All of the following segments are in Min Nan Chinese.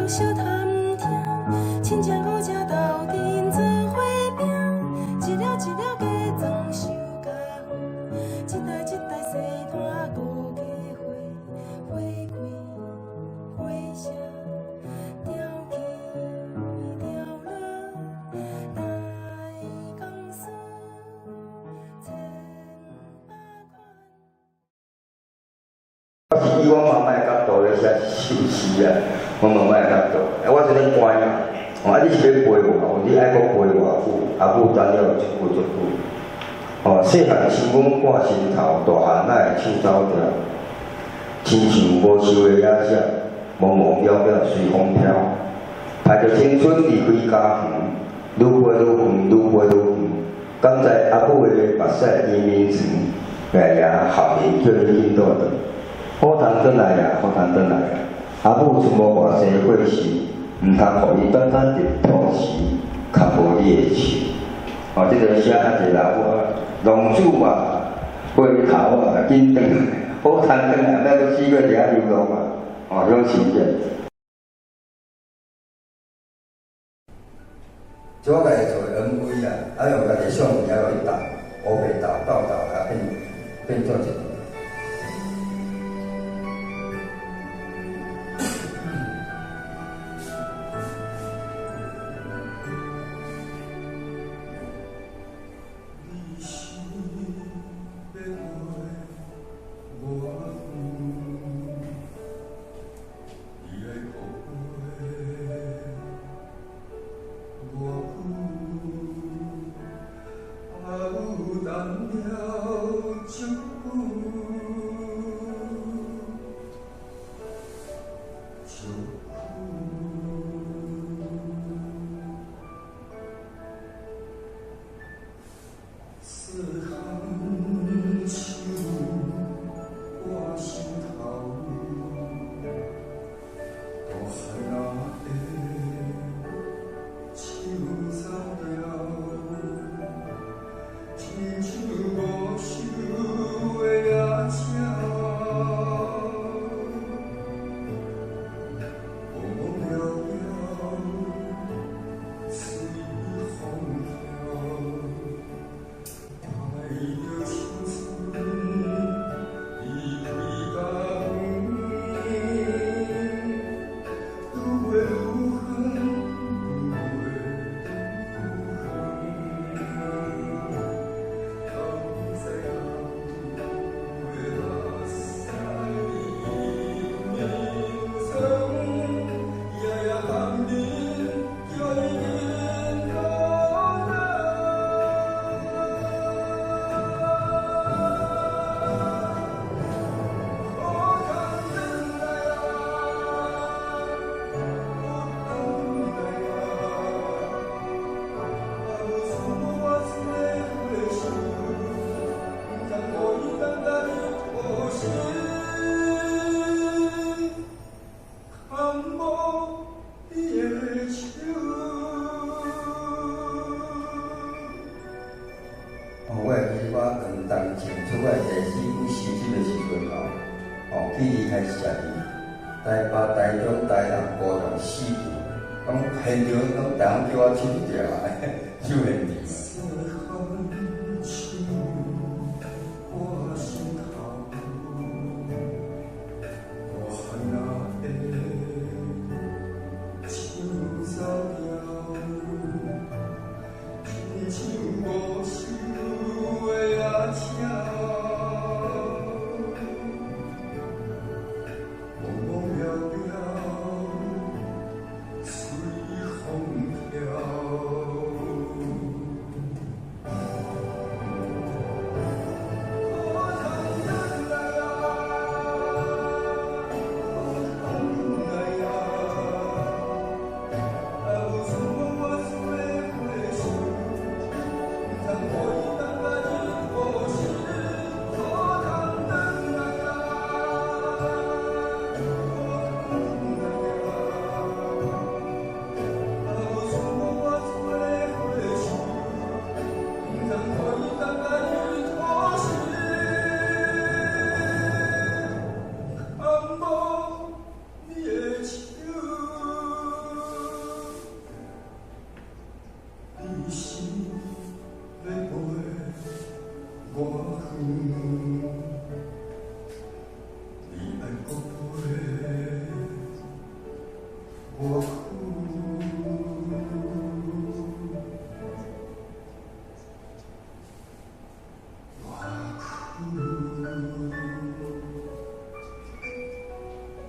相探聽，親像古車鬥陣做伙拼，一粒一粒加裝收家園，一代一代西攤顧家花，花開花謝，潮起潮落，大公司千百款。我是以我媽媽的角度來寫首詩啊，我媽媽的角度，啊，我這咧乖啊，哦，啊，你是欲陪我，你愛閣陪偌久？阿母等了足久足久。哦，細漢時阮掛心頭，大漢哪會手走掉？親像無獸的野鳥，茫茫渺渺隨風飄，帶著青春離開家園，愈飛愈遠，愈飛愈遠。敢知阿母的目屎甜眠床，來也含面叫你緊倒轉。好通轉來啊，好通轉來啊！阿母出無偌濟歲數，毋通予伊單單佇土時牽無你的手。哦，這個寫較濟老母啊，浪子啊，回頭啊，緊轉來，好通轉來，莫閣死過佇遐流浪啊！哦，這種情節。這我家己做的 MV 啊，啊用家己相片啊落去鬥，烏白鬥鬥鬥，啊變變做一個。哦，我會記我黃東前出來第四季收集的時陣吼，哦，去離開十二，台北、台中、台南、高雄四區，攏現場攏逐項叫我唱就對啊，唱現場。我哭，我哭。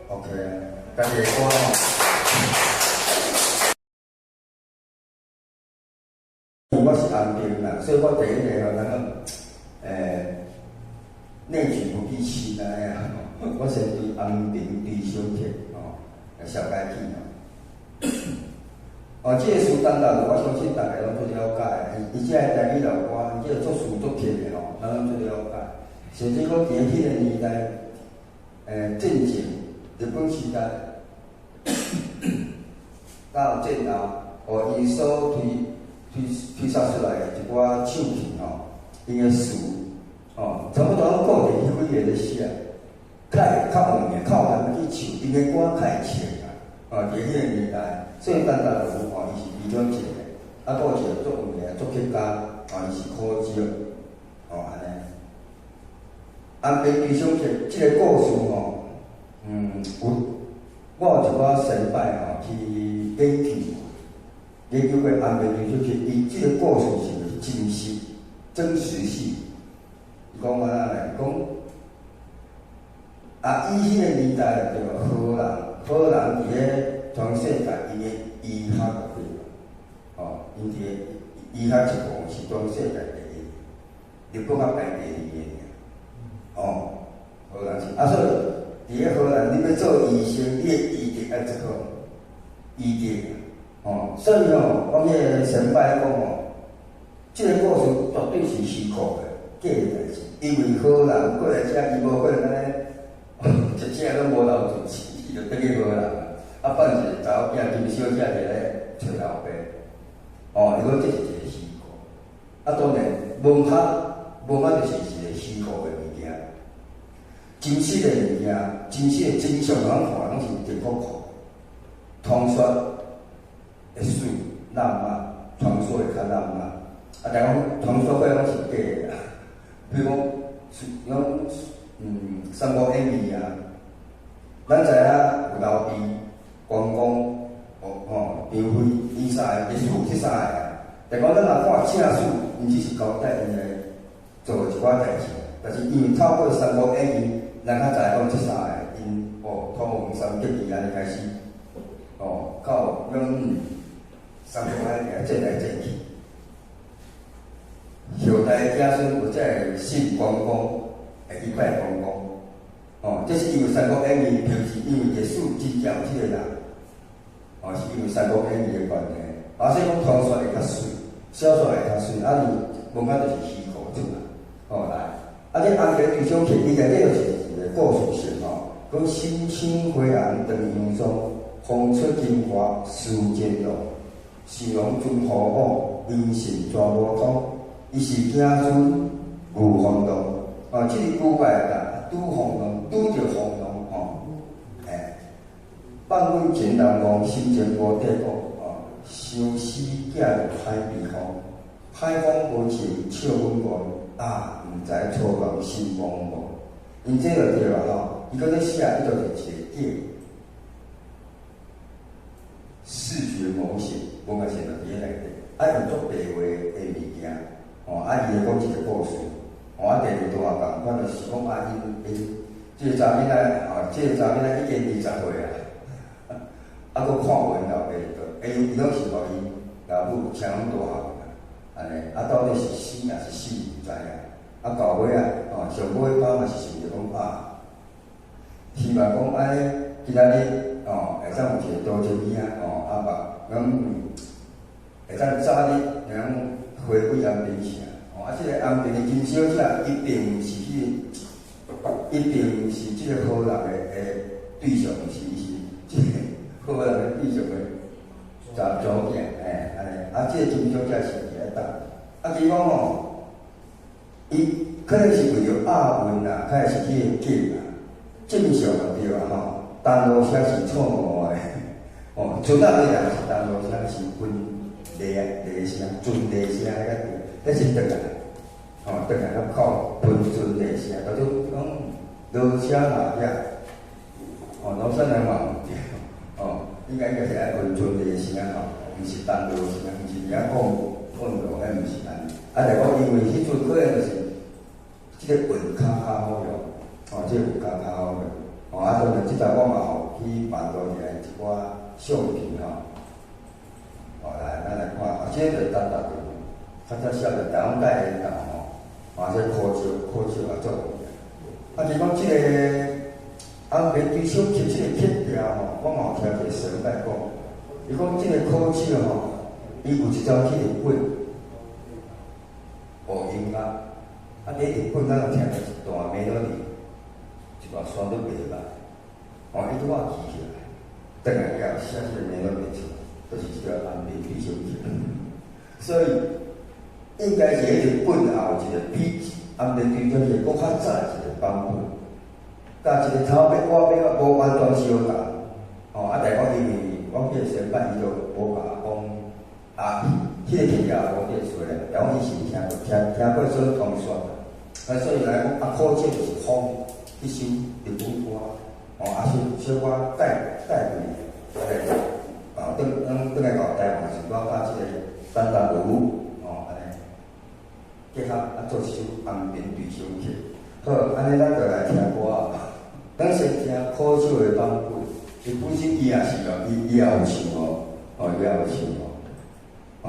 OK，感謝歌。我是安平人，所以我第一个吼，咱讲，內舉不避親啊！我先對安平對小客吼，小解氣吼。哦，這个詩陳大路，我相信大家攏足了解。伊這个台語老歌，伊這个作詞作曲的吼，咱攏足了解。甚至講佇彼个年代，戰前日本時代到戰後，哦，伊所推推推殺出來的一寡唱片吼，𪜶的詞吼，差不多攏固定彼幾个咧寫，較會較有名、較有人去唱，𪜶的歌較會唱啊。哦，佇彼个年代，所以陳大路吼，伊是其中一个，啊，閣有一個足有名的作曲家，哦，伊是柯石，哦，按呢。安平對小客這个故事吼，有我有一寡先輩吼去研究，研究過安平對小客，伊這个故事是毋是真實、真實性？伊講按怎咧？講啊，以彼个年代對無？荷蘭，荷蘭佇咧全世界𪜶的醫學對無？哦，𪜶佇咧醫學一項是全世界第一，日本較排第二个爾。哦，荷蘭是啊，所以佇咧荷蘭，你欲做醫生，你的醫德愛足好，醫德，哦，所以吼，阮彼个先輩講吼，這个故事絕對是虛構的，假的代誌，因為荷蘭過來遮，伊無可能按呢，一隻攏無留住錢，伊就轉去荷蘭啊，放一个查某囝金小姐佇咧揣老爸，哦，伊講這是一个虛構，啊，當然文學，文學就是一個虛構的物件。真實的物件，真實的真相，咱看攏是真可靠。傳說會媠浪漫，傳說會較浪漫。啊，但講傳說會攏是假的啦。比如講，講《三國演義》啊，咱知影有劉備、關公、哦吼、張飛，𪜶三个歷史有這三個啊。但講咱若看正史，𪜶只是交代𪜶來做一寡代誌，但是因為透過《三國演義》，咱較知講這三个𪜶哦，湯王三結義按呢開始，哦，到講三國按呢戰來戰去，後代子孫有才會信關公，會去拜關公，哦，這是因為《三國演義》，並毋是因為歷史真正有這個人，哦，是因為《三國演義》的關係。啊，所以講傳說會較媠，小說會較媠，啊，你文學就是虛構出來，哦來，啊，這安平對小客，伊內底就是一個故事性吼，講新生花紅長楊霜，風出金華似真龍，是龍尊虎虎，人神全無通，伊是子孫牛風浪，哦，這个古怪啦，拄風浪，拄著風浪吼，欸，放阮情難忘，心情無底谷，哦，相思寄入海邊風，海風無情笑阮戇，啊，毋知初望心茫茫。𪜶這就對啦吼，伊閣咧寫，伊就是一個假視覺模型，文學性就佇咧內底，啊用足白話的物件，吼，啊伊會講一個故事，吼，啊第二段也仝款，就是講啊，𪜶𪜶這個查某囡仔，吼，這個查某囡仔已經20歲啊，啊，閣看無𪜶老爸就，欸，伊攏是予伊老母請攏大漢啊，按呢，啊到底是生抑是死毋知影，啊到尾啊，吼，上尾擺嘛是想著講啊，希望講按呢，今仔日哦，會當有一個多情囝吼，啊別講會當早日會當回歸安平城，吼，啊，這個安平的金小姐，伊並毋是彼個，伊並毋是這個荷蘭的對象，毋是，伊是這個荷蘭的對象的查某囝，欸，按呢，啊，這個金小姐是佇遐等，啊，其實講吼，伊可能是為著押韻啦，可能是彼個景啦，正常就對啊吼。單落聲是錯誤的，哦，陣仔尾也是單落聲是分螺螺聲、陣螺聲彼個對，彼是轉來，吼，轉來較靠分陣螺聲，就做講落聲嘛遐，哦，落聲來嘛毋對，哦，應該是愛溫泉的聲吼，毋是銅鑼聲，毋是遐講講鑼，彼毋是按呢。啊，就講因為彼陣可能就是這個韻較較好用，吼，這個韻較較好用，吼，啊，當然這陣我嘛有去網路遐一寡相片吼，哦，來，咱來看，啊，這個就是單單的，較早寫的台灣帶緣島吼，啊，這苦笑苦笑也足有名。啊，就講這個。啊，面對小曲這個曲調吼，我嘛有聽一個先輩講，伊講這個苦笑吼，伊有一走去日本學音樂，啊，佇日本咱有聽著一段 melody，一段旋律袂歹，哦，伊拄仔記起來，轉來了後寫這個 melody 出來，就是這個安眠對手曲。所以應該是佇日本也有一個比安眠對手曲閣較早一個版本。佮一個頭尾我尾我無完全相仝，吼啊！但講因為我記得先輩伊就無共我講，啊，彼個曲調無記出來，但講伊是聽過聽聽過說通說，啊，所以來講啊，苦笑就是風彼首日本歌，吼啊，小小可帶帶來，啊，轉轉轉來到台灣時，我佮這個單單舞，吼按呢，結合啊，做一首安眠對手曲。好，按呢咱就來聽歌。咱先聽苦笑的版本，伊本身伊也是哦，伊伊也有唱哦，哦，伊也有唱哦，哦。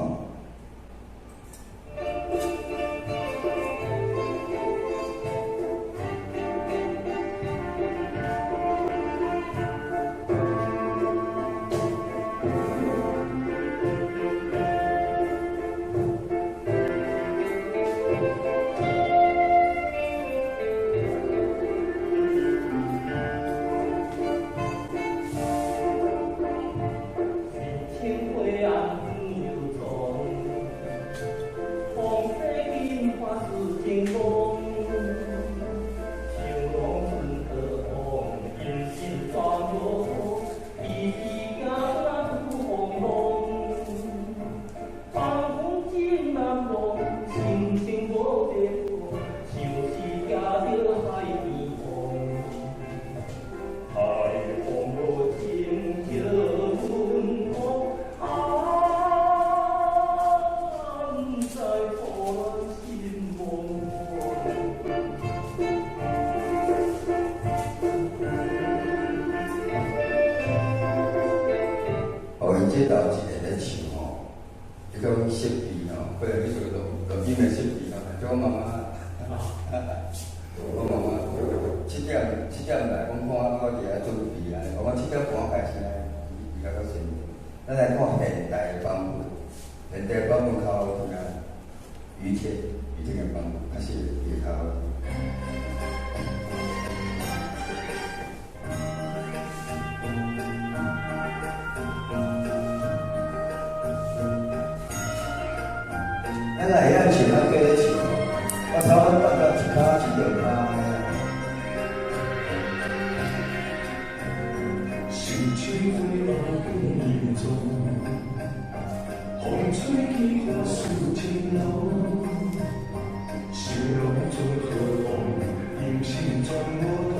哦，𪜶這頭一個咧唱吼，彼種設備吼，可能去做錄錄音的設備吼，叫我媽媽，我媽媽7點7點來，阮看我佇遐準備啊，我講7點半開始啊，比較較先。咱來看現代的版本，現代版本較好聽，於天於天的版本較是會較好聽。咱若會曉唱，咱跟咧唱。我差不多辦到一跤一兩跤按呢。心情花仔變洋裝，風吹起花絮情濃，想農村好風，音信全無通，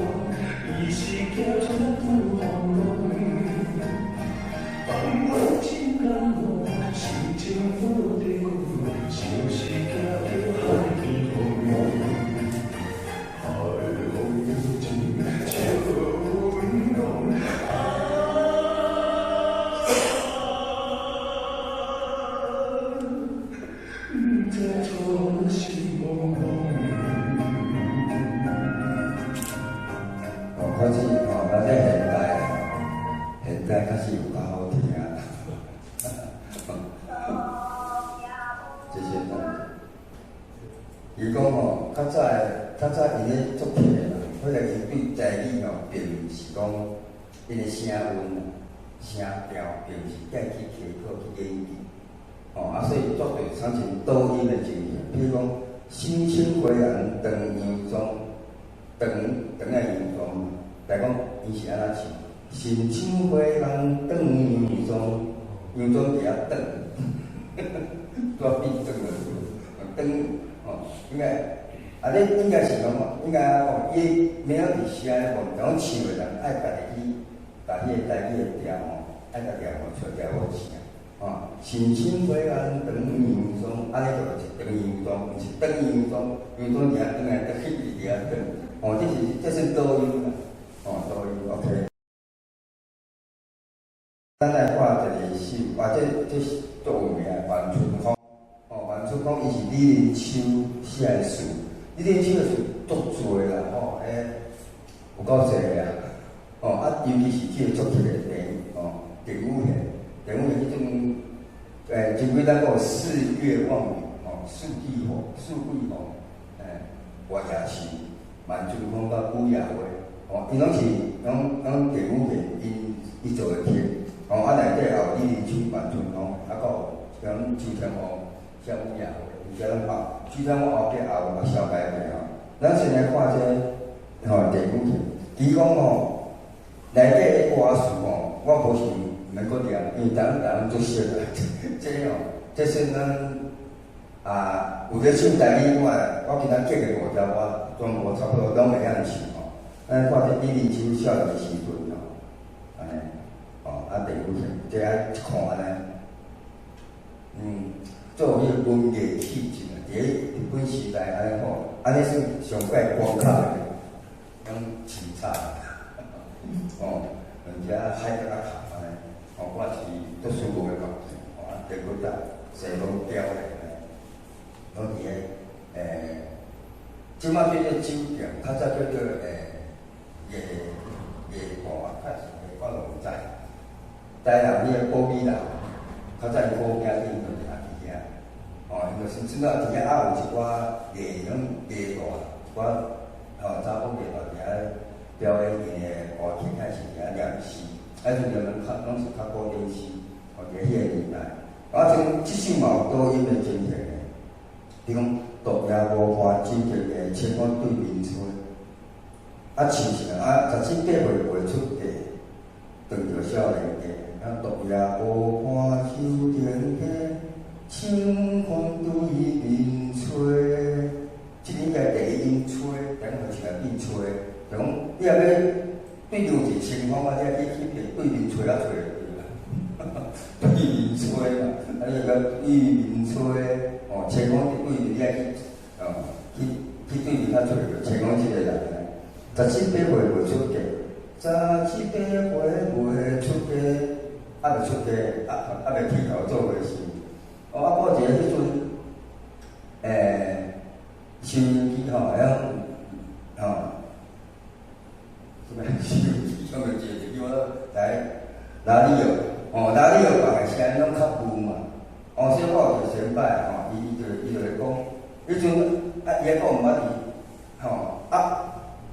伊是行出拄風浪，放阮真難忘，心情無地久，想是行著海邊風，海風有情笑阮講。啊，不知錯心茫茫。哦，開始哦，咱這現代，現代較是有較好聽。這些東西，伊講吼，較早的較早𪜶咧作曲的人，可能伊對台語吼，並毋是講𪜶的聲韻啊、聲調，並毋是愛去溪考去研究，哦啊，所以絕對產生倒音的情形。比如講，新青花人長洋裝，長長的洋裝，來講伊是按怎唱？新青花人長洋裝，洋裝佇遐轉，拄仔變轉了，轉哦，應該啊，你應該是講，應該按怎講？伊沒有佇寫咧無，講唱的人愛家己去共彼個台語的調吼，愛共念出來，念好聲。哦，神清火安長洋裝，按呢就是長洋裝，毋是長洋裝，洋裝佇遐轉來轉去，佇遐轉。哦，這是導音啦，哦，導音，OK。咱來看一個首，啊，這是足有名的萬春風。哦，萬春風伊是李林秋寫的詞，李林秋的詞足濟啦，吼，欸，有夠濟啊。哦，啊，尤其是這個作曲的電影，哦，鄭宇賢，鄭宇賢彼種，前幾冬閣有四月望雨，哦，四季風，四季風，活夜樹，萬春風佮雨夜花，哦，𪜶攏是攏鄭宇賢𪜶伊做的曲，哦，啊內底也有李林秋、萬春風，啊，閣有像周天旺寫雨夜花，而且攏後周天旺後壁也有小改變吼。咱先來看這個，吼，鄭宇賢，伊講吼，內底的歌詞吼，我無是毋免閣念，因為逐人足熟啊。這吼，這算咱啊，有咧唱台語，我今仔記的五條歌，全部差不多攏會曉唱吼。咱看這李林秋少年時陣吼，按呢，哦，啊，鄭宇賢，這愛一看按呢，做彼個文藝氣質啊，佇咧日本時代按呢看，按呢算上蓋光卡的，攏恣炒，哦，而且海角仔頭按呢，哦，我是足舒服的感覺，哦，啊，地骨仔西攏雕的，攏佇咧，這擺叫做酒店，較早叫做夜夜館，較是夜館，我毋知。台南彼個寶美樓，較早伊好囝店就是也佇遐，哦，𪜶就是這擺佇遐也有一寡藝種藝大，一寡吼查某藝大佇遐表演𪜶的歌曲，還是佇遐念詩，啊，陣陣攏較攏是較古典詩，哦，佇彼個年代，啊，這首嘛有導音的情形的，比講獨夜無伴酒竹下，清風對面吹，啊，唱是啊，17、8歲袂出嫁，當著少年家，啊，獨夜無伴秋天下，清風對面吹。這應該第一音吹，等下起來變吹，就講你若欲對面有一個清風啊，你愛去對面吹啊吹對啦，對面吹嘛，啊你個對面吹，哦，清風佇對面，你愛去哦，去對面較揣著清風這個人，17、8歲袂出嫁，17、8歲袂出嫁，猶未出嫁，猶未剃頭做和尚。哦，啊，我一個彼陣，收音機吼，會曉吼，啥物收音機？啥物一個叫我來哪裡有？哦，哪裡有放的聲音攏較霧嘛。哦，所以我有一個先輩吼，伊就咧講，彼陣啊，伊還閣毋捌字，吼，啊，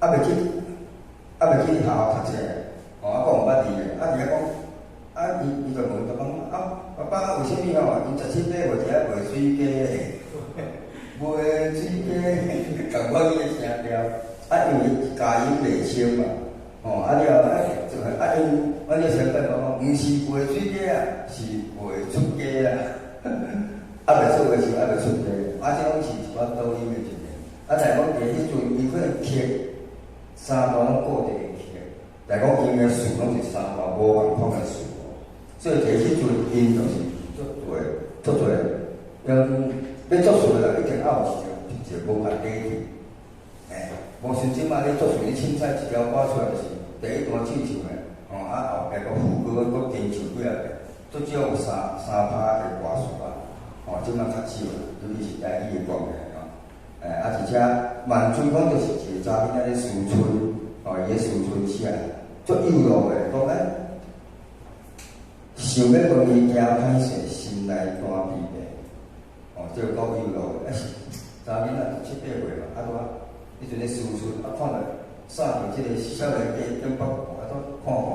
猶未去學校讀冊，吼，啊，閣毋捌字的，啊，伊咧講，啊，伊就問爸爸，啊，爸爸為啥物吼？𪜶17、8歲佇遐賣水雞，賣水雞，仝款彼個聲調，啊，因為咬音袂清嘛，吼，啊了後，啊，就啊，𪜶阮這先輩講，毋是賣水雞啊，是袂出家啦，猶未出和尚，猶未出家，啊，這攏是一寡導音的情形。啊，但講佇彼陣，伊可能曲三段攏固定的曲，但講𪜶的詞攏是三段無仝款的詞，所以佇彼陣𪜶就是足濟足濟，用欲作詞的人一定愛有一個文化底氣，欸，無像這擺你作詞，你凊彩一條歌出來就是第一段唱唱的，吼，啊後壁閣副歌閣加唱幾仔遍，足少有三拍的歌詞啊，吼，這擺較少啦，尤其是台語的關係吼，欸，啊而且萬春風就是一個查某囡仔咧思春，吼，伊咧思春寫，足幼稚的，講欸，想欲問伊驚歹勢，心內單疲憊，哦，這個夠幼稚的，啊是查某囡仔17、8歲嘛，啊拄啊，彼陣咧思春，啊看著衫佇這個少年家頂北，啊都看看，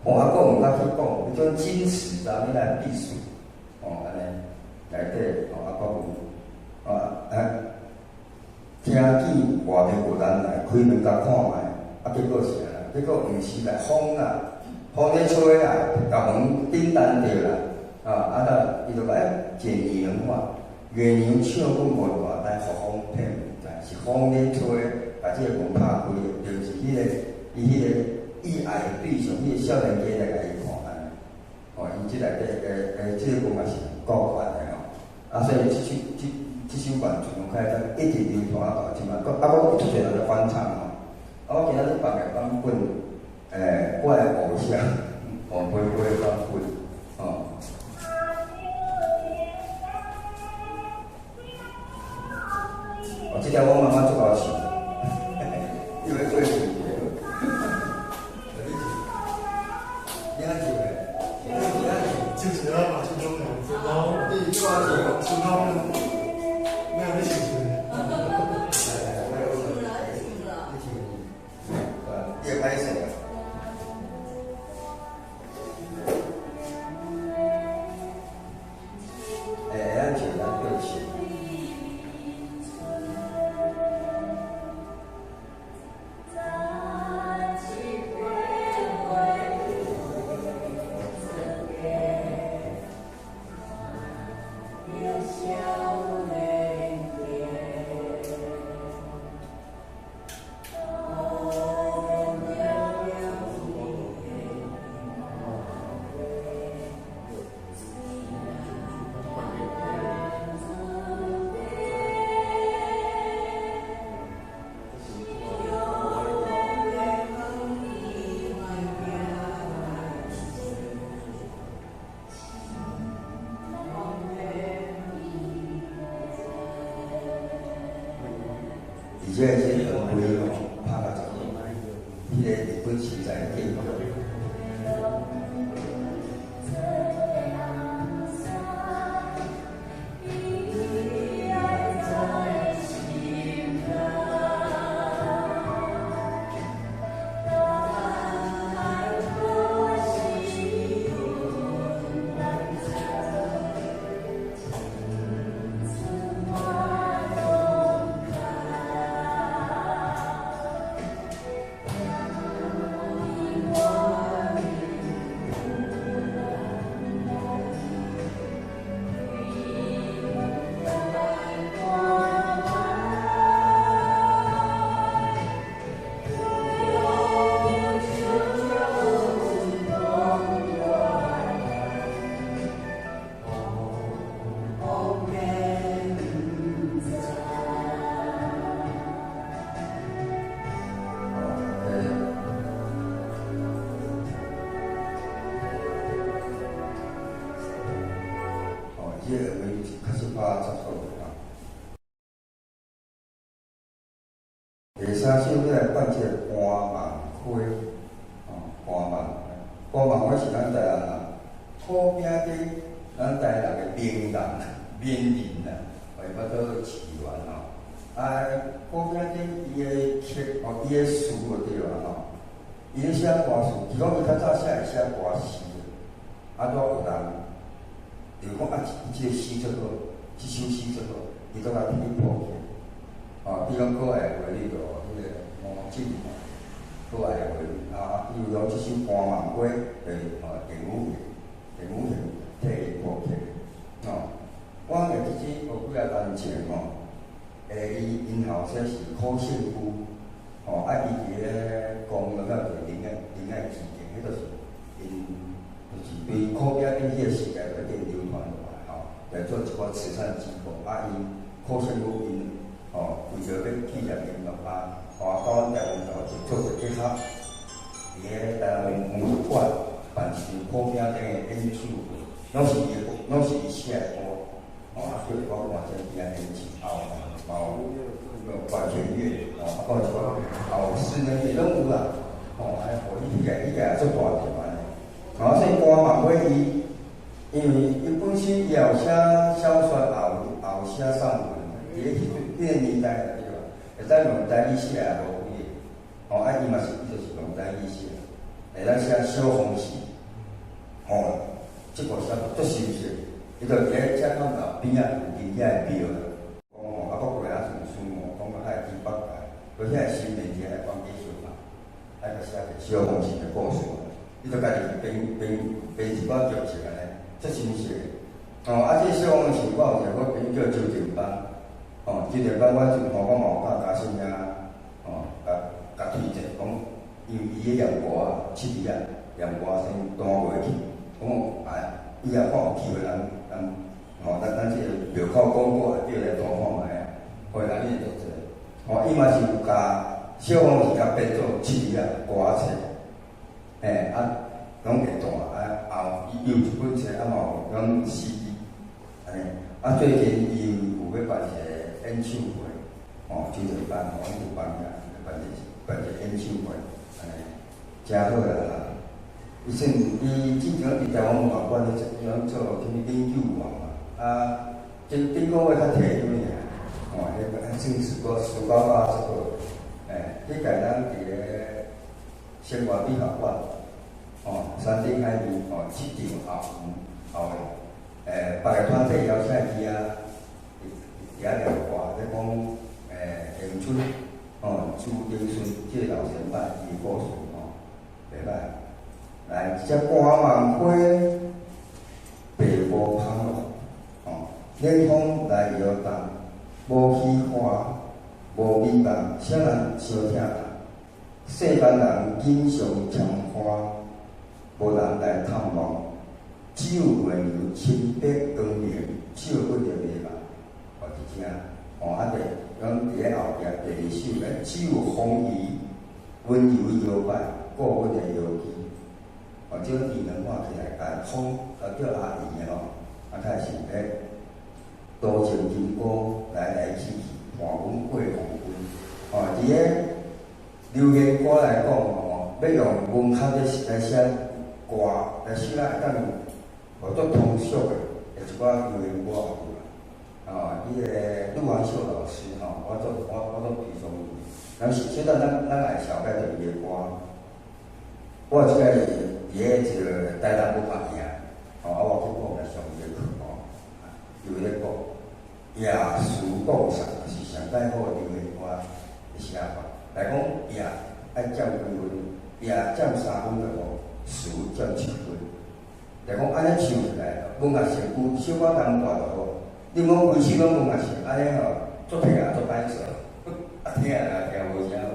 看啊閣毋敢去講，彼種矜持查某囡仔的意思，哦，按呢內底，哦啊閣有，啊啊，聽見外面有人來開門共看覓，啊結果是按怎？結果毋是啦，風啦，風咧吹啦，共門頂彈著啦，啊啊了，伊就講欸，一個擬人化，月娘唱阮無大呆，予風騙毋知，是風咧吹，共這個門拍開的，就是彼個伊彼個意愛的對象，彼個少年家來共伊看按呢。這個歌嘛是夠懸的吼。啊，所以這首歌自從開始一直流傳到這擺，啊，閣足濟人咧翻唱吼。啊，我今仔日放的版本，我的偶像黃飛飛的版本，吼。哦，這條我媽媽足𠢕唱，因為做事。你按唱的？你按唱？唱一下嘛，唱中的，然後你你按唱？唱到沒有你唱唱的。來來來，你唱，你會歹勢啊？會曉唱，咱對唱。而且這個批吼拍甲足好，彼個日本時代建國。這個確實拍足好啊。第三首要來放這個《官網溪》，哦，官網，官網溪是咱台南人，苦餅的，咱台南的名人、名人啊，伊叫做市員吼。啊，苦餅的伊的曲哦，伊的詞就對啊吼。伊咧寫歌詞，其實伊較早寫會寫歌詞，啊，拄有人。就講啊，這個詩足好，這首詩足好，伊都共去譜起。啊，比如講可愛的話，你就彼個魔鏡嘛，可愛的話，啊，比如講這首《官網溪》，就是哦，鄧雨賢，鄧雨賢替伊譜曲。哦，我會記這有幾仔年前吼，伊𪜶後生是柯勝夫，吼，啊，伊佇咧公園仔就仁愛基金，彼就是𪜶。就是對苦餅頂彼個時代決定流傳落來吼，來做一寡慈善機構。啊，𪜶柯勝夫𪜶吼，為著欲紀念𪜶爸爸，吼，啊，到阮台灣頭做一個結合，佇咧台南文物館辦一場苦餅頂的演唱會，攏是伊的，攏是伊寫的歌，吼，啊，叫我看這邊仔演唱，後嘛有管弦樂，吼，啊，閣有一寡，也有室內樂攏有啦，吼，啊，予伊彼個彼個也足大條安尼。啊，所以官網溪伊，因為伊本身伊也有寫小說，也有寫散文，佇咧彼個年代對吧？會使用台語寫也無幾個，吼，啊，伊嘛是伊就是用台語寫，會使寫小風信，吼，這個寫足深切，伊就佇咧遮港頭邊仔附近遐個廟啦，講吼，啊，閣過來像孫悟空啊，愛豬八戒，佫遐個新面子愛放幾小嘛，愛閣寫個小風信的故事。伊就家己編一寡劇情按呢，足深切。吼，啊，這個小風信我有一個好朋友叫周定邦，吼，周定邦，我就吼，我嘛有甲嘉信兄，吼，共推薦，講因為伊咧念歌啊，七字啊，念歌先彈袂去，講啊，伊也看有機會，咱吼，咱這个廟口廣告會叫來看看覓啊，予人伊會足濟。吼，伊嘛是有共小鳳是共編做七字仔歌冊，嘿，啊，攏會彈啊，後伊有一本冊，啊嘛有種 CD，按呢。啊，最近伊有欲辦一个演唱會，吼，周杰辦，吼，有辦啊，辦一個演唱會，按呢，誠好啦。伊算伊之前佇台灣文化館咧做，做啥物研究員嘛，啊，頂頂個月才退休爾，吼，彼個算暑假足好，欸，彼屆咱佇咧生活美學館，吼，山頂海邊，吼，這場後後個，欸，別个團體邀請去遐，佇遐念歌，咧講，欸，恆春，吼，朱丁順這个老前輩伊的故事，吼，袂歹。來，這歌夢花，白無芳落，吼，冷風來搖動，無虛華，無美夢，啥人相疼痛？世間人錦上添花，無人來探望，只有月娘清白光明，照不著迷茫。哦，佇遮，哦，啊，對，咱佇咧後壁第二首咧，只有風雨溫柔搖擺，顧阮的腰肌。哦，這個智能看起來，共風啊叫阿姨的吼，啊，開始咧多情情歌來來去去，伴阮過黃昏。哦，佇咧流行歌來講吼，欲用文學來來寫歌，來寫會當予足通俗的，一寡流行歌有啦。哦，彼個陸王秀老師吼，我足推崇伊。咱是現在咱愛紹介著伊的歌。我這個是佇咧一個台南文化營，吼，啊，我去講來上伊的課吼，伊有咧講，雅俗共賞是上蓋好的流行歌的寫法。來講雅愛佔幾分，雅佔3分就好，俗佔7分。來講按呢唱起來，文學性有小可淡薄就好。你莫規首攏文學性，按呢吼，足聽啊足歹勢，啊聽啊聽無啥有。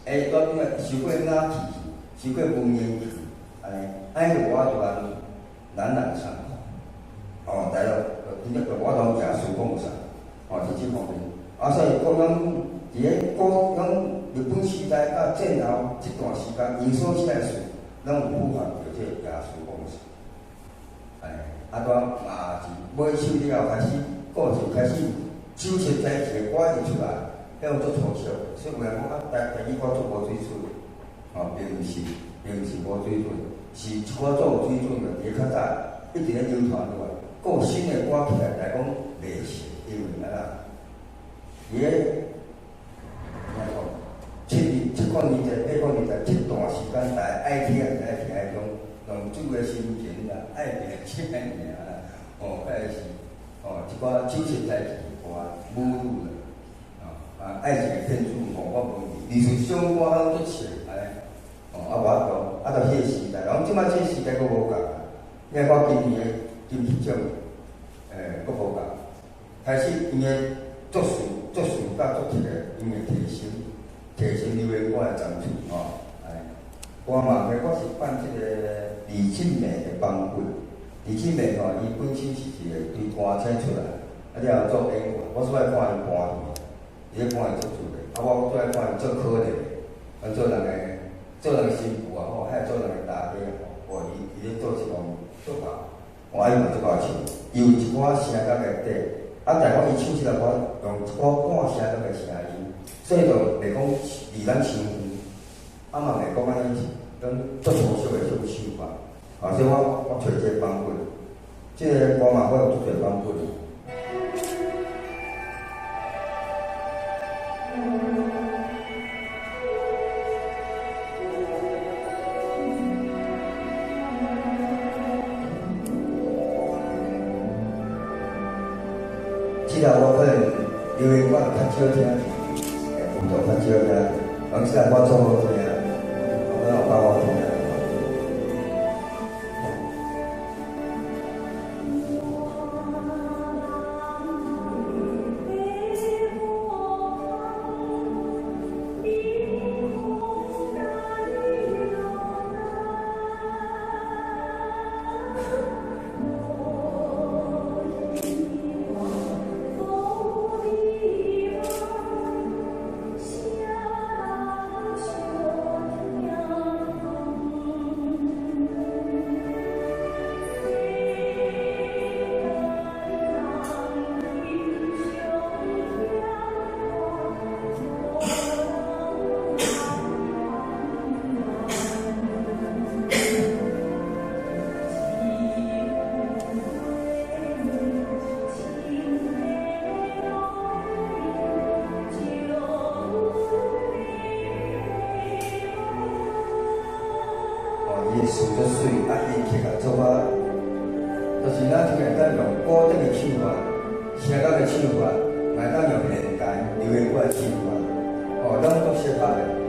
欸，我感覺傷過雅氣，傷過文言氣，按呢，按呢就無法度朗朗上口。哦，對咯，真正就無法度雅俗共賞，哦，是這方面。啊，所以講咱佇咧古咱日本時代佮戰後這段時間，𪜶所寫的詞，攏有符合著這個雅俗共賞。哎，啊，拄嘛是尾首了後開始，故事開始酒色財氣的歌一出來，彼種足粗俗的，所以有人講啊，台語歌足無水準，哦，並毋是無水準，是一寡足有水準的，佇咧較早一直咧流傳落來，閣有新的歌起來，來講袂熟，因為按怎？佇咧按怎講？70年代、80年代這段時間，大家愛聽愛聽彼種浪子的心情啦，愛拼才會贏啦，哦，彼個是哦，一寡酒色財氣的歌，母女啦，哦，啊，愛情的騙子吼，我問你，歷史上歌攏足熟按呢，哦，啊無法度，啊，到彼個時代，講這擺這個時代閣無仝，你看今年的金曲獎，閣無仝，開始𪜶的作詞、作詞佮作曲的，𪜶會提升流行歌的層次吼，哎，我嘛，我是辦這個李靜美的版本。李靜美吼，伊本身是一個對歌星出來，啊了後做演員，我最愛看伊搬戲，伊咧搬戲足出的，啊我最愛看伊做可憐的，啊做人新婦也好，還是做人的大家也好，哦伊咧做這方面足好，我伊嘛足𠢕唱，伊有一寡聲樂內底，啊但講伊唱這个歌用一寡半聲樂的聲音，所以就袂講離咱傷遠，啊嘛袂講按呢講足粗俗的這種手法，啊所以我揣這個版本，這个歌嘛我有足濟版本。這个我可能流行歌較少聽，欸，舞蹈較少聽，講這个歌足好聽，我感覺有夠好聽。是咱就會當用古典的唱法、聲樂的唱法，嘛會當用現代流行歌的唱法，哦，攏足適合的。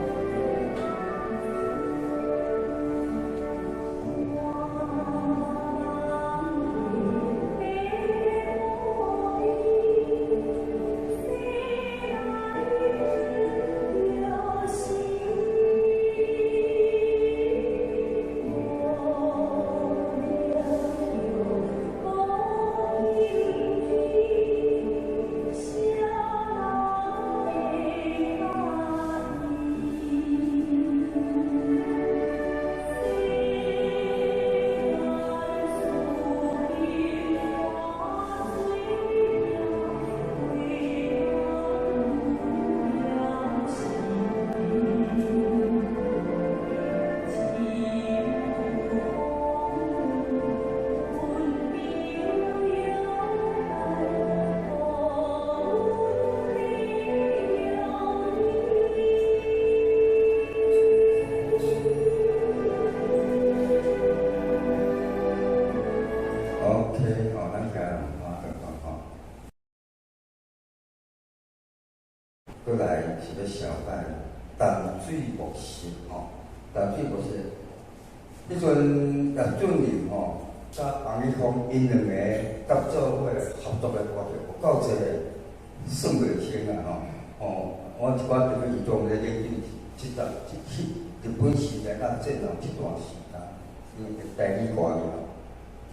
OK，哦，咱聽看吼。閣來是欲紹介淡水牧師吼，淡水牧師，彼陣葉俊麟吼，佮洪一峰𪜶兩个合做伙合作的歌曲有夠濟，算袂清啊吼。哦，我一寡特別是專門咧研究這段這彼日本時代佮戰後這段時間，因為台語歌爾，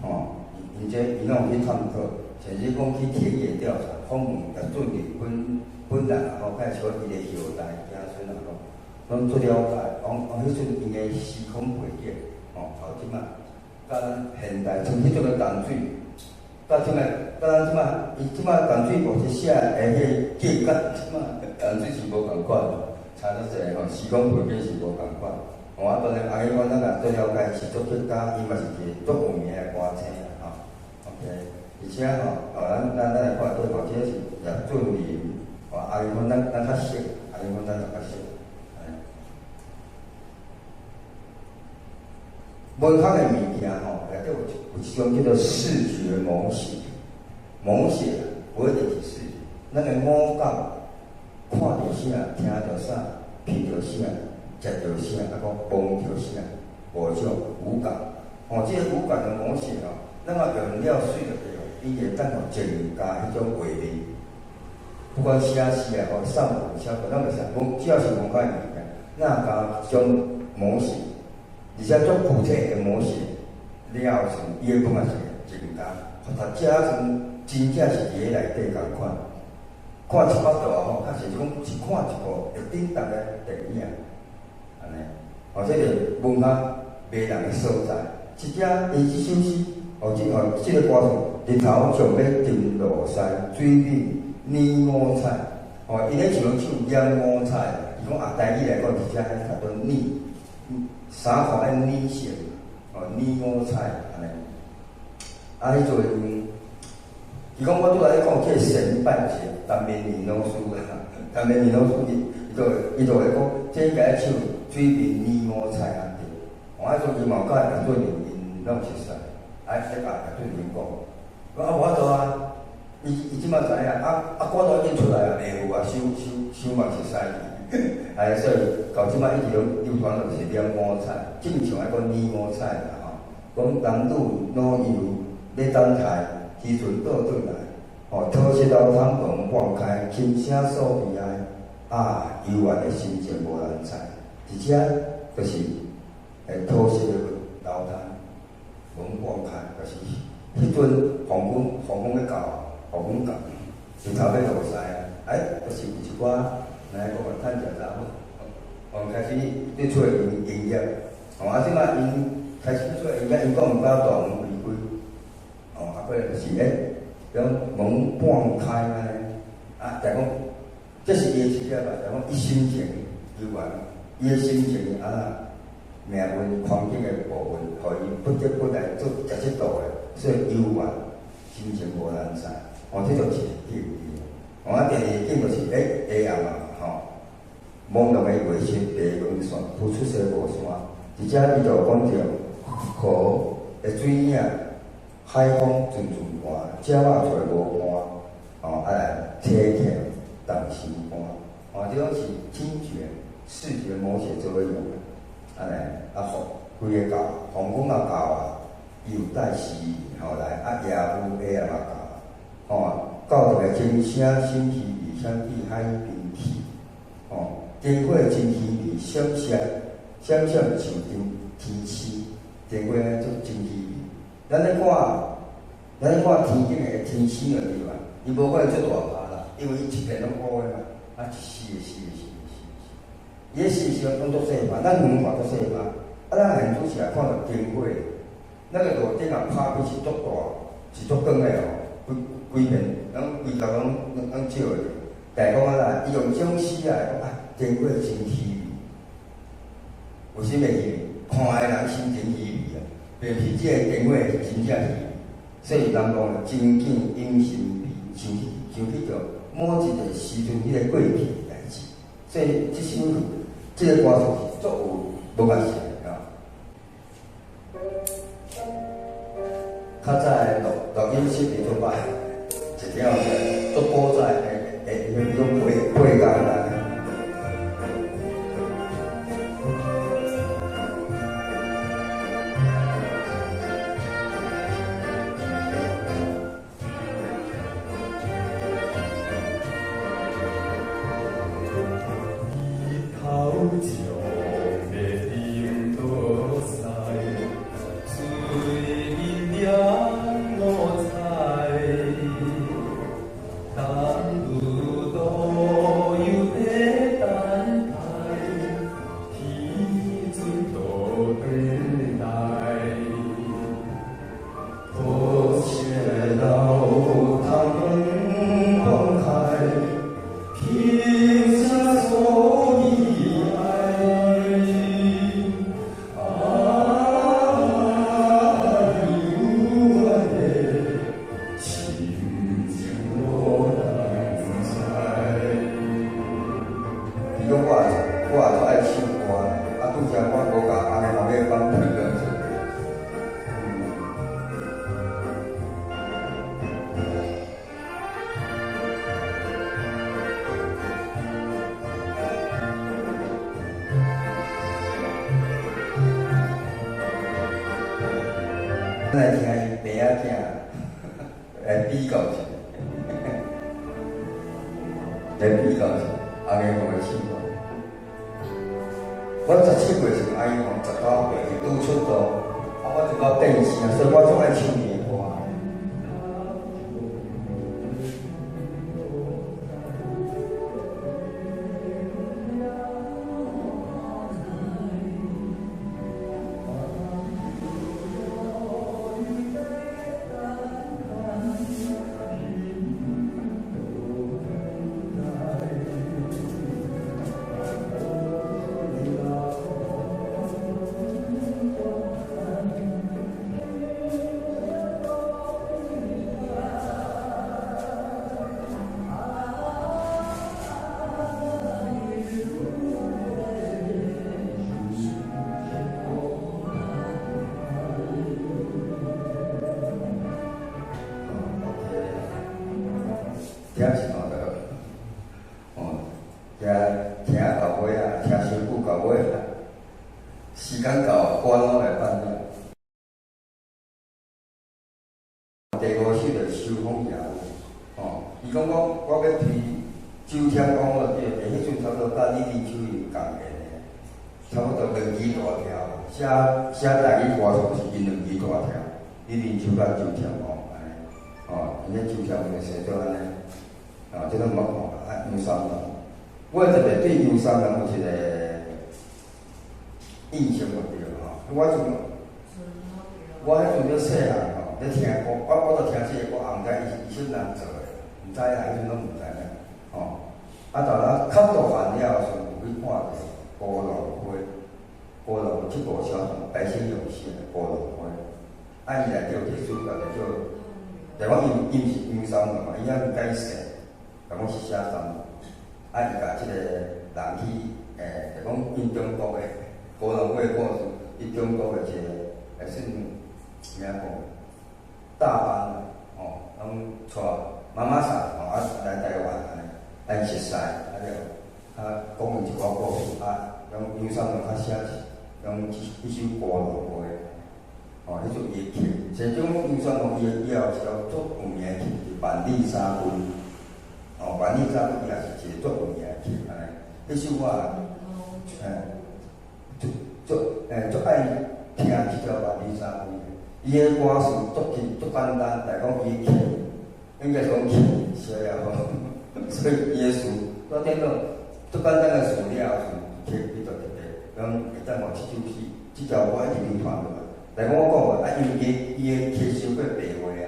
吼，𪜶這𪜶攏有去探討，甚至講去田野調查，訪問葉俊麟本本人也好，佮小伊的後代子孫也好，攏足了解。講講彼陣𪜶的時空背景，吼，到這擺，佮咱現代像彼陣的淡水，佮這擺，佮咱這擺，伊這擺淡水牧師寫的彼个景，佮這擺淡水是無仝款，差足濟吼，時空背景是無仝款。吼，啊，當然，洪一峰咱若足了解，是作曲家，伊嘛是一个足有名的歌星吼。OK，而且吼，哦，咱來看對吼，這個是葉俊麟，哦，洪一峰咱較熟，洪一峰咱就較熟。文學的物件吼，內底有一種叫做視覺模寫，模寫無一定是視覺，咱的五感看著啥，聽著啥，聞著啥，食著啥，啊，閣摸著啥，五種五感。吼，這个五感的模寫吼，咱若用了媠就對，伊會當予增加彼種畫面。不管寫詩也好，散文寫歌，攏會使。只要是文化的物件，若加這種模寫，而且足具體的模寫了後時，伊的感覺是增加。讀者陣真正是佇咧內底仝款，看一百度也好，較是講是看一部會振動的電影，按呢。哦，這個文學迷人的所在。這只伊這首詩，哦，這哦，這个歌詞，日頭上欲沉落西，水面染五彩。哦，伊咧唱唱染五彩，伊講啊，台語來講，直接較做染，衫褲愛染色，哦，染五彩按呢。啊，彼陣，伊講我拄仔咧講這個神拜是陳綿年老師啦，陳綿年老師伊就會講，這應該唱水面染五彩啊對。哦，啊，陣伊嘛有佮葉俊麟𪜶攏熟似，啊，咧共葉俊麟講，講啊無法度啊，伊這擺知影，啊啊歌都已經出來啊，袂赴啊，收收收嘛是使去，哎，所以到這擺一直攏流傳就是染五彩，正常愛講染五彩啦吼，講男女老幼咧等待，漁船倒轉來，吼，桃石流淌門半開，琴聲訴悲哀，啊，幽怨的心情無人知。而且就是桃石的流淌門半開，就是彼陣黃昏欲到，黃昏到，日頭欲落西啊，哎，就是有一寡來講啊，趁食查某，哦，開始咧出來營業，哦，啊，這擺𪜶開始出來營業，𪜶講毋敢大門開開，哦，啊，過來就是欸，種門半開按呢，啊，就講這是伊的一點吧，就講伊心情幽怨，伊的心情啊，命運環境的部分，予伊不得不來做食這道的，所以幽怨，心情無人知，哦，這就是一個景。哦，啊，第二個景就是欸，下暗啊，吼，朦朧的月色，白雲線，浮出西無山，而且伊就講著河的水影，海海風陣陣寒，鳥仔揣無伴，哦，啊來凄痛動心肝，哦，這攏是聽覺、視覺描寫做伙用的，啊來啊吼，規个教，黃公也教啊，伊有帶詩吼來，啊耶母下也嘛教，吼，到一個真聲心稀微，閃去海邊去，吼，燈火真稀微，閃閃閃閃像天星，燈火足真稀微。咱咧看天頂的天星就對啊，伊無可能足大拍啦，因為伊一片攏烏的嘛，啊一絲一絲一絲一絲，伊彼絲絲攏足細拍，咱遠看足細拍，啊咱現主時也看著燈火，那個路頂啊拍起是足大，是足光的哦，規規片，攏規角攏照的。但是講啊啦，伊用這種詩來講啊，燈火真稀微，為啥物稀微？看的人心情稀微啊，並毋是這個燈火是真正稀微。所以人講真景隱心微，想起著某一個時陣彼個過去的代誌。所以這首這個歌詞是足有無共性的啊。較早的錄音室佇做擺，一定足古早的迄種配樂啦。咱來聽伊爸仔囝來比較一下，來比較一下，阿英鳳的唱歌。我17歲時，阿英鳳19歲，伊拄出道，啊，我就到電視啊，所以我足愛唱伊的歌。聽是看到，哦，聽到尾啊，聽傷久到尾啊，時間到，歌攏來放了。第五首就是《秋風夜雨》，哦，伊講我欲推周天公就對，彼陣差不多佮李林秋伊共年的，差不多兩支大條，寫台語歌詞是𪜶兩支大條，李林秋佮周天公按呢，哦，𪜶彼周天公就寫做按呢。啊，這攏毋捌看過啊，楊三郎，我特別對楊三郎有一個印象無對吼。我彼陣咧細漢吼，咧聽歌，我就聽這個歌，也毋知伊是啥物人做的，毋知啦，彼陣攏毋知影吼。啊，到咱較大漢了時陣，有去看著孤浪花，孤浪這部小品白先勇寫的《孤浪花》，啊，伊內底有一個主角叫做，就講伊毋是楊三郎嘛，伊猶改姓。講是寫三，啊，伊共這個人去，就講𪜶中國的孤浪花的故事，伊中國的一個，算咩講？大班吼，攏帶媽媽桑吼啊來台灣按呢，咱熟似啊了，啊講伊一寡故事啊，用楊三郎較寫用一首歌落歌的，吼，彼種伊的曲，其中楊三郎伊的以後一條足有名的曲是《萬里沙軍》，哦，《萬里沙軍》伊也是一個足有名的曲，按呢，彼首我足足足愛聽這條《萬里沙軍》的，伊的歌詞足簡足簡單，但講伊的曲應該講曲寫了好，所以伊的詞我聽到足簡單的詞了後，曲伊就特別，講會當互這首詩，這條歌一直流傳落來。但講我講啊，因為伊伊的曲傷過白話啊，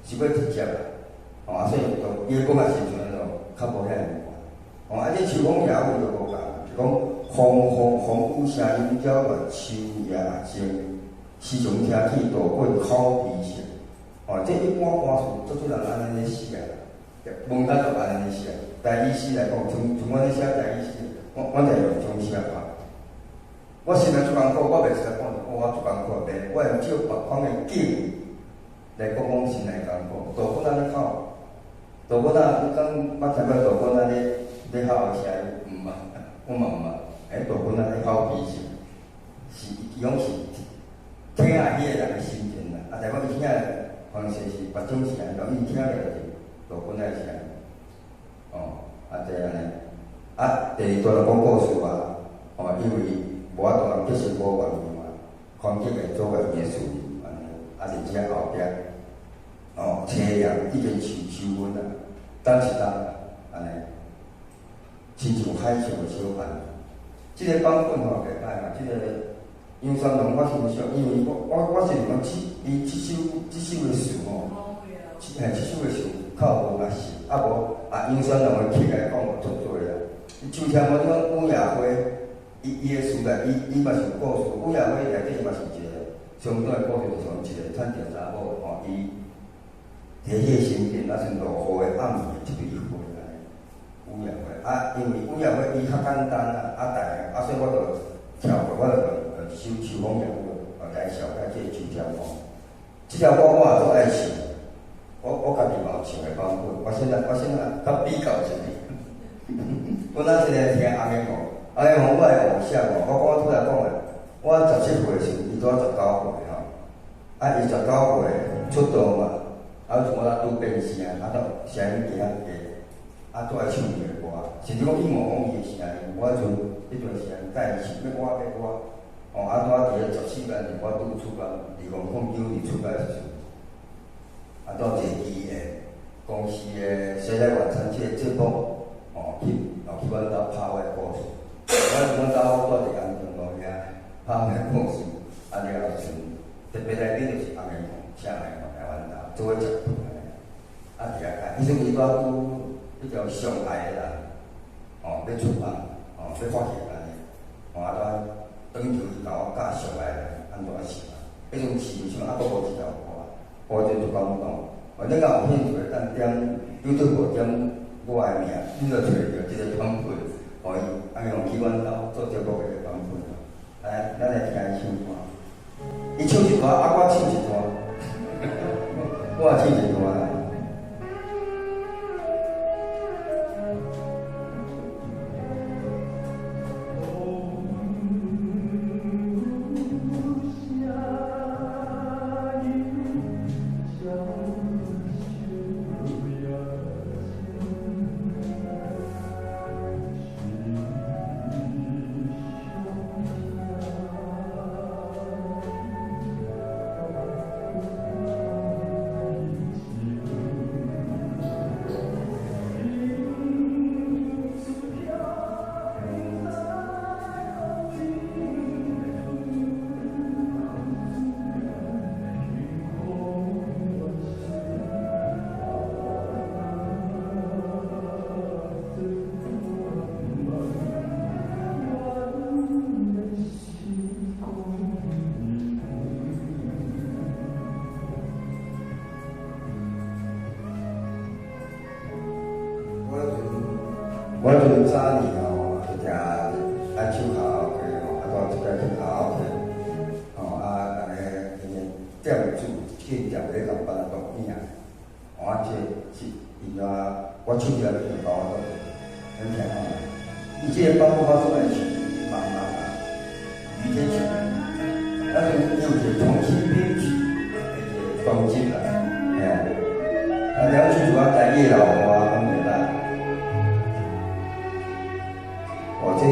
傷過直接啊，吼啊，所以就伊的講啊，親像按怎較無遐爾懸。吼啊，這秋風夜雨就無仝，就講風風風雨聲音擾亂秋夜靜，時常聽見大棍口鼻聲。吼，這一般歌詞足少人按呢咧寫啊，文字都按呢咧寫。台語詩來講，像像阮咧寫台語詩，我就用這種寫法。我現在足艱苦，我袂使講我足艱苦，袂，我會照別款的景來講講心內艱苦。大棍按呢哭，大棍啊，你敢捌聽過大棍按呢咧吼的聲音？毋捌，我嘛毋捌。欸，大棍按呢吼悲聲，是伊講是聽下彼個人的心情啦。啊，但講伊聽的方式是別種聲，講伊聽的就是大棍仔的聲。哦，啊，這按呢。啊，第二段就講故事啊，哦，因為無法度人結識無願意嘛，環境會做個伊的事業，按呢，啊，而且後壁，哦，青葉已經收收穩啊，等一冬按呢，親像海上的小帆。這個版本吼袂歹嘛，這個楊三郎我欣賞，因為我是講這伊這首這首的詞吼，嘿，這首的詞較無甲熟，啊無啊楊三郎的曲來講足濟啦。就像我講雨夜花，伊伊的詞內，伊伊嘛是有故事。雨夜花內底嘛是一個相當的故事，就是講一個產著查某吼，伊佇彼個身邊，啊像落雨的暗暝的一蕊花按呢。雨夜花啊，因為雨夜花伊較簡單啊，啊但啊，所以我就跳過，我就用一首秋風夜雨來紹介這個秋天風。這條歌我也足愛唱，我家己嘛有唱的版本，我現在較比較一下。我那一个聽洪延宏，洪延宏我的偶像哦，我講我拄才講的，我17歲時，伊拄仔19歲吼，啊，伊19歲出道嘛，啊，我拄變聲，啊，都聲音加較低，啊，拄愛唱伊的歌，甚至講伊模仿伊的聲音，我陣彼段時間佮伊唱，欲歌欲歌，哦，啊，拄仔佇咧14年，我拄出道，2009年出道的時陣，啊，拄坐伊的公司的誰來晚餐這個節目。哦，去哦去阮兜拍我的故事，我阮兜住佇安定路遐拍我的故事，啊了後時陣特別來賓就是洪延宏，請洪延宏來阮兜做伙食飯按呢，啊佇遐看，彼陣伊拄仔拄彼種上愛的人，哦，欲出版，哦，欲發行按呢，哦啊拄仔轉頭伊共我教上愛的人按怎唱，彼陣是像啊閣無這條歌，我真足感動。哦，你若有興趣，當點 YouTube 點。我的名，你就揣著這個版本，予伊按用去阮兜做節目的版本。來，咱來聽伊唱歌。伊唱一段，啊，我唱一段。我也唱一段啦。我陣早年吼，就聽愛唱卡拉 OK 吼，啊，拄這擺去卡拉 OK，吼啊，逐个彼個店主这个店咧共办录影，哦，这是伊啊，我手机内面有包我，咱听看觅。伊这个版本我所爱唱，茫茫啊，雨天曲，啊，就有一个重新编曲的一个专辑啦，嘿，啊，了唱一寡台语老歌，拢会当。哦，这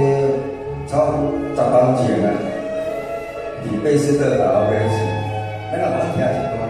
超10年前啊，伫贝斯特卡拉 OK 唱，咱若捌听一段就。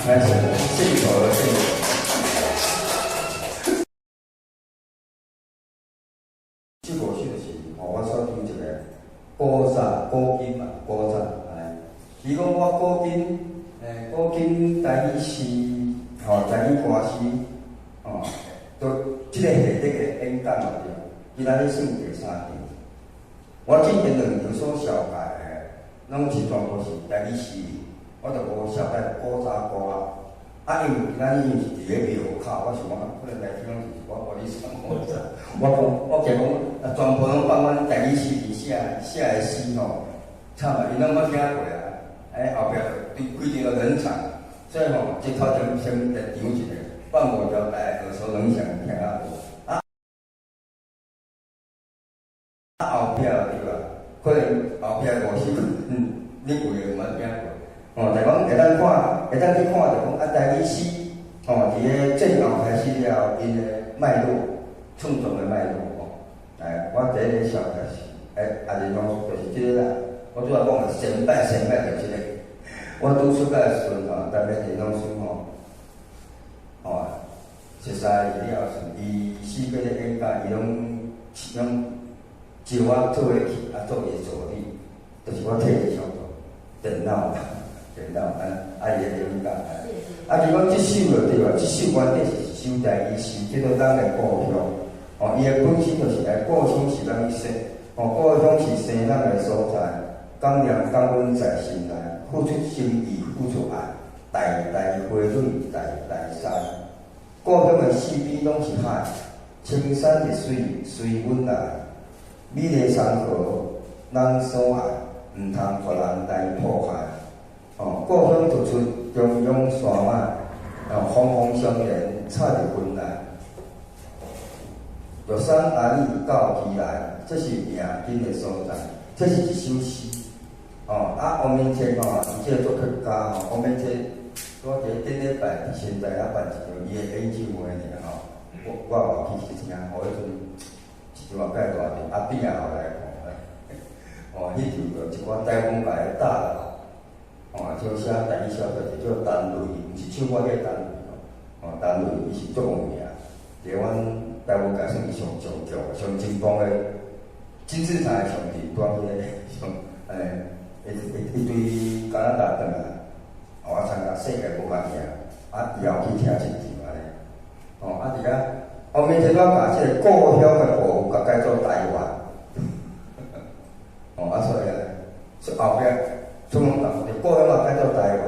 开始，镜头的镜头。这五首是吼，我选抽一个古早古今嘛，古早安呢。伊讲我古今，古今台语诗，吼，台语歌诗，吼，都这个下底个演讲嘛对，今仔日算第三场。我之前两场所绍介的，拢是全部是台语诗。我就无绍介古早歌啊，啊，因为今仔日是伫咧庙口，我想讲可能来听拢是一寡我咧上古早。我讲，我加讲，啊，全部拢放阮台语诗里写写的诗吼，惨啊，𪜶拢捌听过啊。哎，后壁就对规定了冷场，所以吼，这头前先来场一下，放五条大家耳熟能详听啊无。啊，后壁对吧？可能后壁五首，你有的毋捌听过。哦，就讲会当看，会当去看就讲啊，台语诗，吼，伫咧战后开始了，𪜶的脉络，创作的脉络吼。来，我第一个绍介是，阿仁老师就是这个啦。我拄仔讲的先摆先摆就是这个。我拄出来的时阵吼，台北陈老师吼，吼，熟似了时，伊四界咧演讲，伊拢拢招我做伙去，啊，做伊的助理，就是我替伊上课，电脑。电脑啊，啊伊咧演讲啊，就讲这首就对啊，这首原底是一首台语诗，叫做咱的故乡。哦，伊的本身就是来故乡是咱去说，哦，故乡是生咱的所在，感念感恩在心内，付出心意，付出爱，代代花蕊，代代栽。故乡的四边拢是海，青山绿水随阮来，美丽山河咱所爱，毋通予人来破坏。哦，故乡突出中央山脉，哦，风风相连，插入云内。玉山阿里到基来，这是命根的所在。这是一首诗。哦，啊，王明彻吼，伊这个作曲家吼，王明彻，我伫顶礼拜伫新台遐办一场伊的演唱会尔吼，我有去听，哦，彼阵一场也盖大阵，阿扁也有来看，哦，彼场就一寡台风界的大佬。哦，像写台语小说就叫陈雷，毋是唱歌迄个陈雷哦。哦，陈雷伊是足有名，伫阮台湾界算是上上强、上精锋的金字塔的上顶端彼个上，伊伊对加拿大转来，哦，啊参加世界无较名，啊，伊也有去听一场按呢。哦，啊伫遐后面这我共这个故乡的部分，共改做台湾。哦，啊所以咧，所以后壁。出门讲，就故乡嘛改做台湾，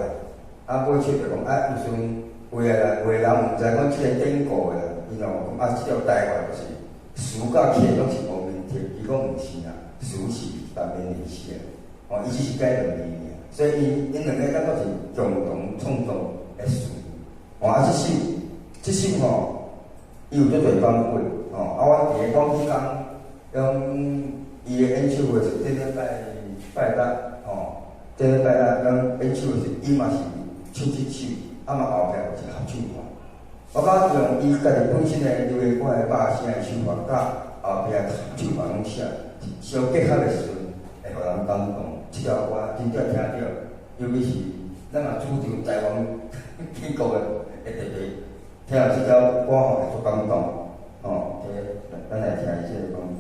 啊，尾手就讲啊，有时阵有的人，有的人毋知讲这个典故的，伊就讲啊，这个台湾就是词佮曲拢是王明彻，伊讲毋是啊，词是陈绵玲写，哦，伊只是改两字尔，所以𪜶两个感觉是共同创作的词。哦，啊，这首，这首吼，伊有足济版本，吼，啊，阮伫咧讲彼工，用伊的演唱会是顶礼拜拜六，吼。这這禮拜咱咱演唱的時，伊嘛是唱這首，啊嘛後壁有一個合唱團。我感覺用伊家己本身的留下我的肉聲的手法，佮後壁合唱團攏寫，相結合的時陣，會予人感動。這條歌真正聽著，尤其是咱若主張台灣建國的，會特別聽著這條歌吼，會足感動。吼，這咱來聽伊這個版本。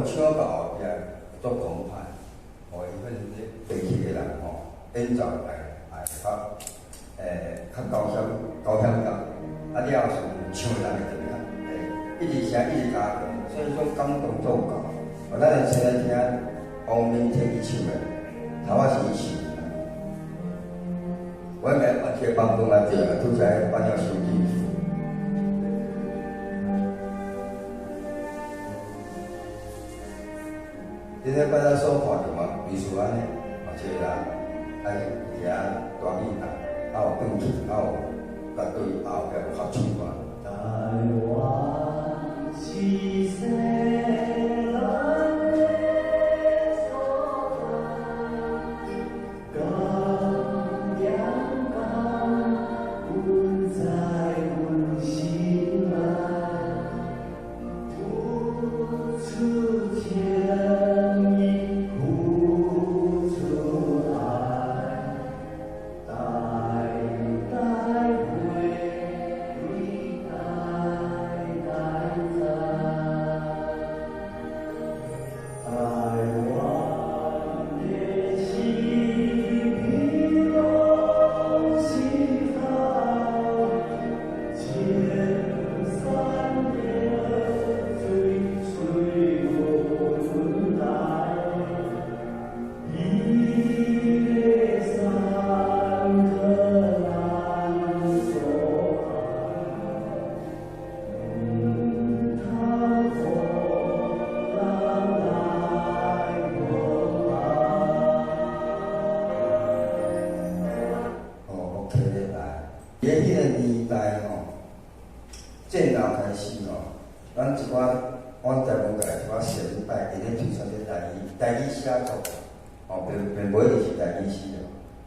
唱到後壁足澎湃，哦，伊反正地區的人吼，演奏來會較高險感，啊了後是唱的人會特別較，一直寫一直加強，所以說感動做夠。哦，咱來先來聽王明天伊唱的，頭仔是伊唱的。我來按這個版本來對啊，拄才版了收進去。你咧摆咱所看著嘛，类似按呢，哦，一个人爱伫遐大吉他，啊有钢琴，啊有乐队，啊后壁有合唱团。台灣是世咱的所在，甘咸甘，阮在阮心內，付出情意，付出愛，代代回歸，代代在。台灣的四面攏是海，千山的水随阮來，伊的山河咱所愛，毋通予人來破壞。哦，OK，來，佇咧彼個年代吼，戰後開始吼，咱一寡阮台灣界一寡先輩佇咧推宣這台語寫作，吼，並無一定是台語詩哦。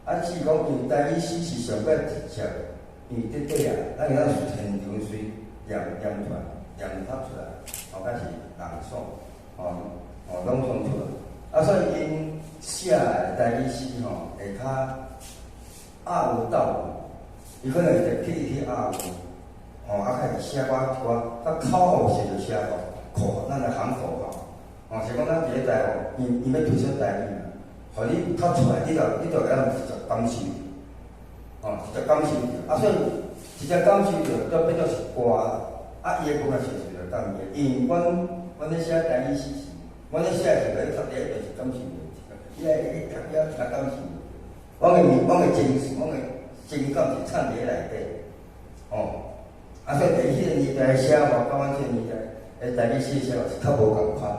啊，只是講因為台語詩是上較直接，因為短短啊，咱會當現場隨念出來，念讀出來，吼，較是朗誦，朗誦出來。啊，所以𪜶寫的台語詩吼，會較押韻鬥韻，伊可能會特去押韻，吼，啊，開始寫寡一寡較口號式的寫法，口咱的喊口號，吼，是講咱佇咧台吼，伊欲推宣台語嘛，予你讀出來，你就會當直接感受，吼，直接感受著，啊，所以直接感受著，就變做是歌，啊，伊的歌是是就當伊的，因為阮咧寫台語詩時，阮咧寫的時陣，你讀第一遍是感受袂著，伊愛你讀了才感受。阮的情感是藏佇咧內底，吼。啊，所以佇彼個年代寫法，佮阮這個年代，迄台語詩寫是較無仝款。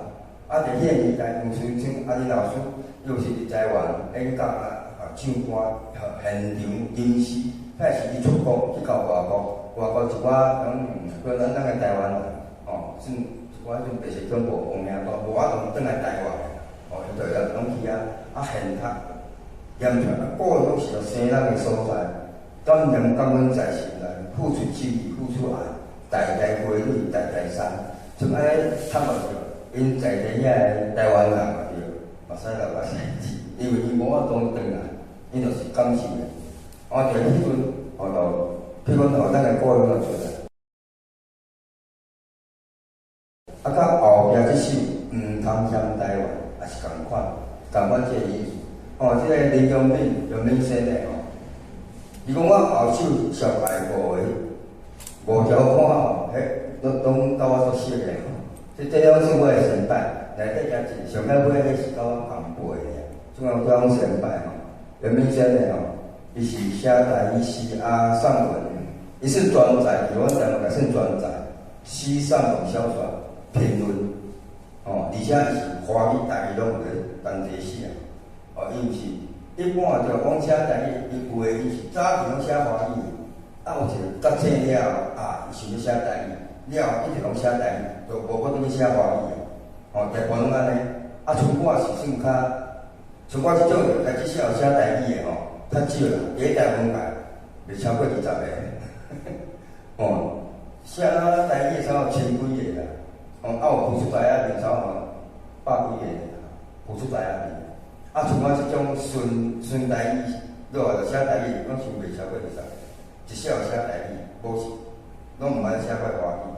啊，佇彼個年代，黃春春啊，林老師又是佇台灣演講啊啊唱歌，現場臨時，彼時伊出國去到外國，外國一寡攏叫咱個台灣人，哦，算一寡種白色恐怖王命國，無法度轉來台灣，哦，伊就攏去遐啊現讀念出來，故鄉是生人的所在，感念感恩在心內，付出心意，付出愛，代代花蕊，代代山，像按呢差無著。𪜶在地遐个台灣人嘛對，目屎流目屎滴，因為伊無法度轉來，𪜶就是感受的。哦，就彼陣，哦，就彼陣哦，咱个故鄉就出來。啊，到後壁這首毋通嫌台灣，也是仝款，仝款這個意思。哦，這個林良敏，良敏先生吼，伊講我後手上愛顧的五條歌吼，彼攏攏佮我足熟的吼。這兩首我的先擺，內底加一上尾尾彼是佮我共背的，這種這種先擺吼，良敏先生吼，伊是寫台語詩啊散文，伊是專才，佇阮台灣算專才，詩散文小說評論，哦，而且伊是華語、台語攏有咧同齊寫，哦，伊毋是一般就講寫台語，伊有的伊是早期攏寫華語，啊有一個覺醒了後，啊，伊想欲寫台語。了後一直攏寫台語，就無閣轉去寫華語啊。吼，大部分攏按呢。啊，像我是算較，像我這種就開始寫寫台語的吼，較少啦。佇咧台灣界，袂超過20個。哦，寫台語的差不多千幾個啦。哦，啊有譜出知影面差不多百幾個啦，譜出知影面。啊，像我這種純純台語，落來就寫台語，攏想袂超過20，一寫就寫台語，無是攏毋捌寫過華語。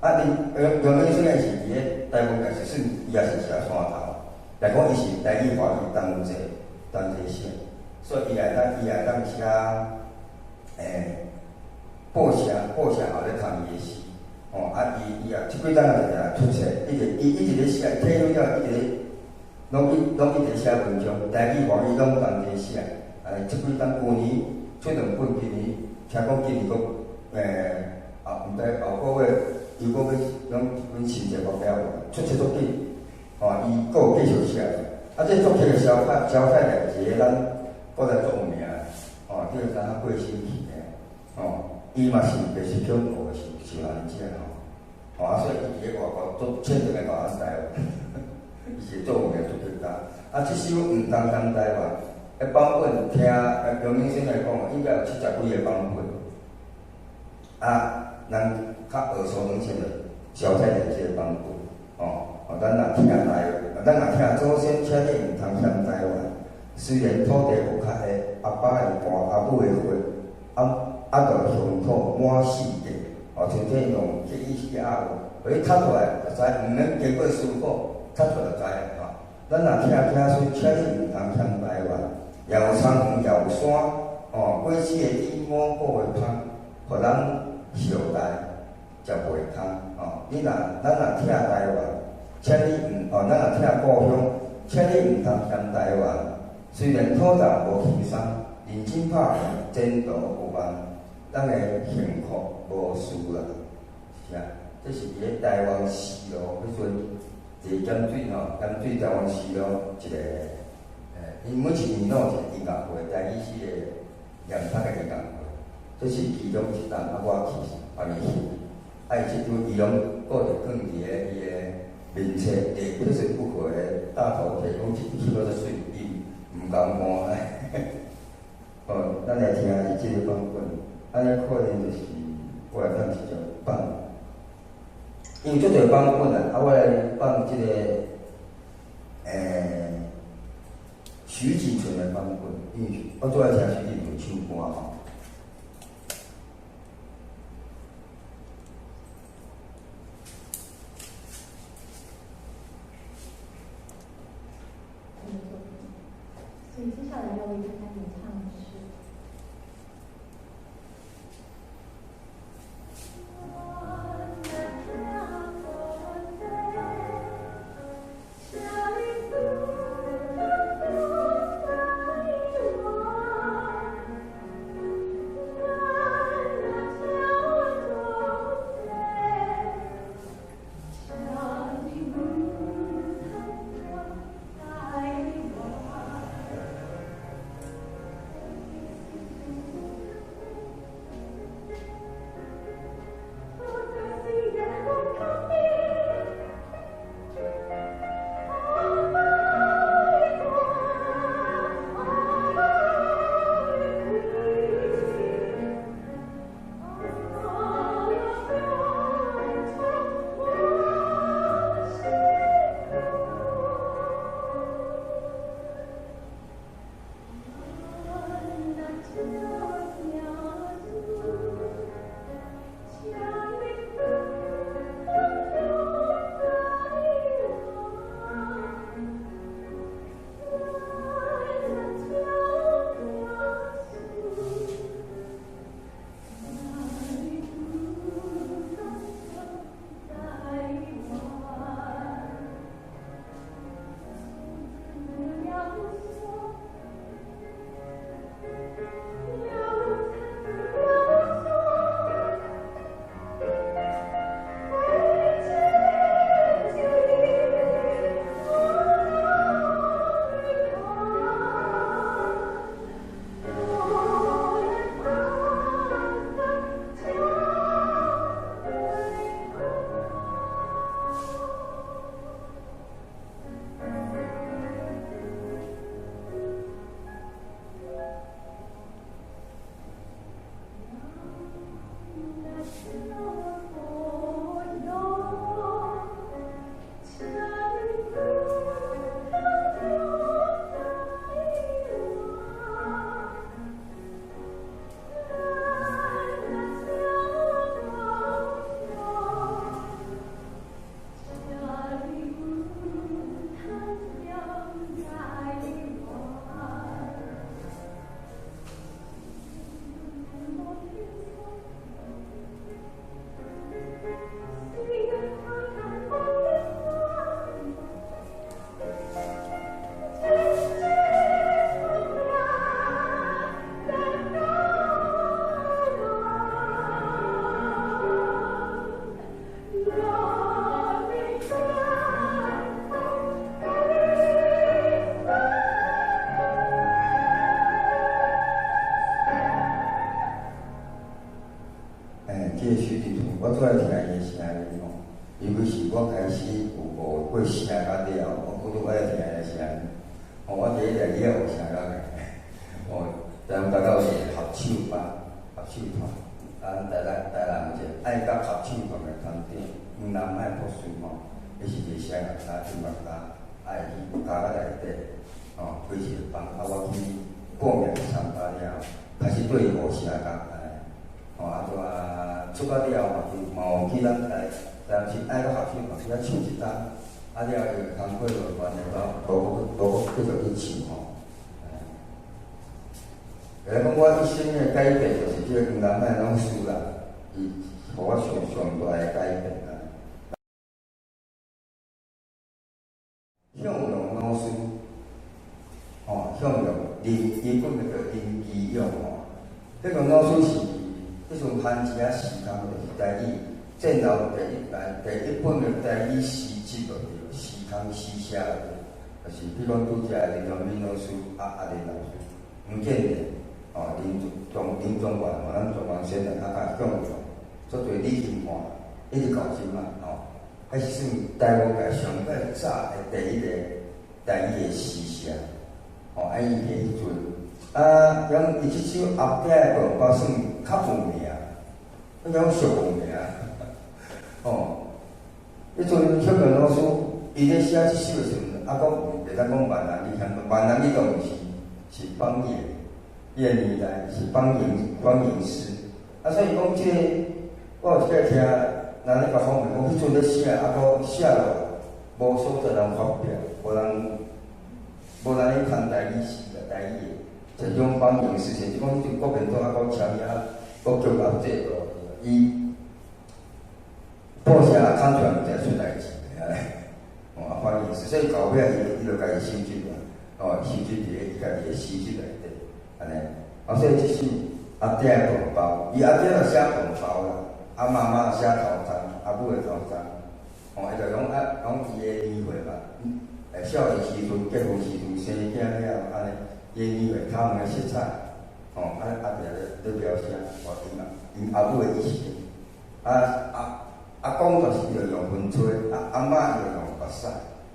啊，林楊明生是佇咧台灣界是算，伊也是食山頭，來講伊是台語華語同齊同齊寫，所以伊會當伊會當寫，報社報社後咧通伊的詩，吼啊伊伊也這幾冬也定定出冊，一直伊一直咧寫，退休了一直咧，攏一攏一直寫文章，台語華語攏同齊寫，啊，這幾冬舊年出兩本，今年聽講今年閣啊，毋知後個月。又閣欲攏一本新冊發表，出冊足緊，吼，伊閣有繼續寫。啊，這作曲的蕭太，蕭太來是個咱國內足有名，吼，叫啥過身去的，吼，伊嘛是白色恐怖的受受害者吼，吼啊，所以伊佇咧外國足凊轉來到咱台灣，伊是足有名作曲家。啊，這首毋通嫌台灣，的版本聽楊明生來講，應該有70幾个版本。啊，人較耳熟能詳的蕭太來這個版本，哦，哦，咱若聽台，咱若聽祖先，請你毋通嫌台灣。雖然土地有較黑，阿爸的汗，阿母的血，啊啊，著鄉土滿世界，哦，像這種這意思啊，無，予你讀出來就知，毋免經過思考，讀出來就知吼。咱若聽聽說，請你毋通嫌台灣，也有苍雲，也有山，哦，果子的甜，五穀的芳，予咱後代食袂空，哦。你若咱若疼台灣，請你毋哦，咱若疼故鄉，請你毋通嫌台灣。雖然土地無輕鬆，認真拍拼，前途有望，咱的幸福無輸啦，是啊，這是佇咧台灣絲路彼陣，佇鹹水吼，鹹水台灣絲路一個，𪜶每一年攏有一個音樂會，台語詩的念讀的音樂會，這是其中一檔啊，我去幫伊翕，啊，伊這張伊攏閣著放佇咧伊的面冊，佇 Facebook 的大頭貼，講這翕了足媠，伊毋甘看。哦，咱來聽是這個版本，按呢可能就是我來放一種放，因為足濟版本啊，啊，我來放這個，徐錦純的版本，因為我最愛聽徐錦純唱歌吼。所以接下來要為大家演唱的是。有學過聲樂了，我拄愛聽的聲，哦，我第一日去學聲樂的，哦，台灣大家有一個合唱班、合唱團，啊，台南有一個愛國合唱團的團長，黃南海博士吼，伊是一個聲樂家、音樂家，啊，會去加甲內底，哦，開一個班，啊，我去報名去參加了後，開始對伊學聲樂，按呢，哦，啊，就啊，出國了後嘛，嘛有去咱台台南市愛國合唱團去遐唱一冬，啊了後伊工課無關係，無無繼續去唱吼。來講，我一生的改變就是這個黃南海老師啦，伊予我上上大的改變啦。向榮老師，哦，向榮林，伊本名叫林基勇吼。這個老師是彼陣番薯仔時空，就是台語戰後第一代第一本的台語詩集就對，時空詩社就是，比如講拄才的林長敏老師、啊阿林老師、吳建仁、哦林宗元，嘛咱中原先人啊，佮向榮，足濟李金華，一直到這馬吼，彼是算台灣界上蓋早的第一個台語的詩社，吼，啊伊佇彼陣，啊，講伊這首《阿爹的飯包》算較有名，彼種俗有名，吼，彼陣向榮老師伊咧寫這首的時陣，啊，閣袂當講閩南語，閩南語都毋是，是方言。伊個年代是方言詩，啊，所以講這個，我有一擺聽人咧共訪問，講彼陣咧寫，啊，閣寫落無所在人發表，無人咧看台語詩啊，台語的這種方言詩，甚至講彼陣國民黨啊，閣簽約，閣強壓制度，伊報社啊，刊出來毋知出代志，哦，啊，方言詩，所以到尾伊就家己收集啦，哦，收集佇咧伊家己的詩集內底。按呢，啊，所以這首阿爹的飯包，伊阿爹就寫飯包啦，啊媽媽寫頭鬃，阿母的頭鬃，哦，伊就講啊，講伊的年歲嘛，少年時陣結婚時陣生囝了後，按呢，伊的年歲頭毛的色彩，哦，啊阿爹咧描寫，哦，𪜶阿母的一生，啊阿公就是著用薰吹，啊阿嬤就用目屎，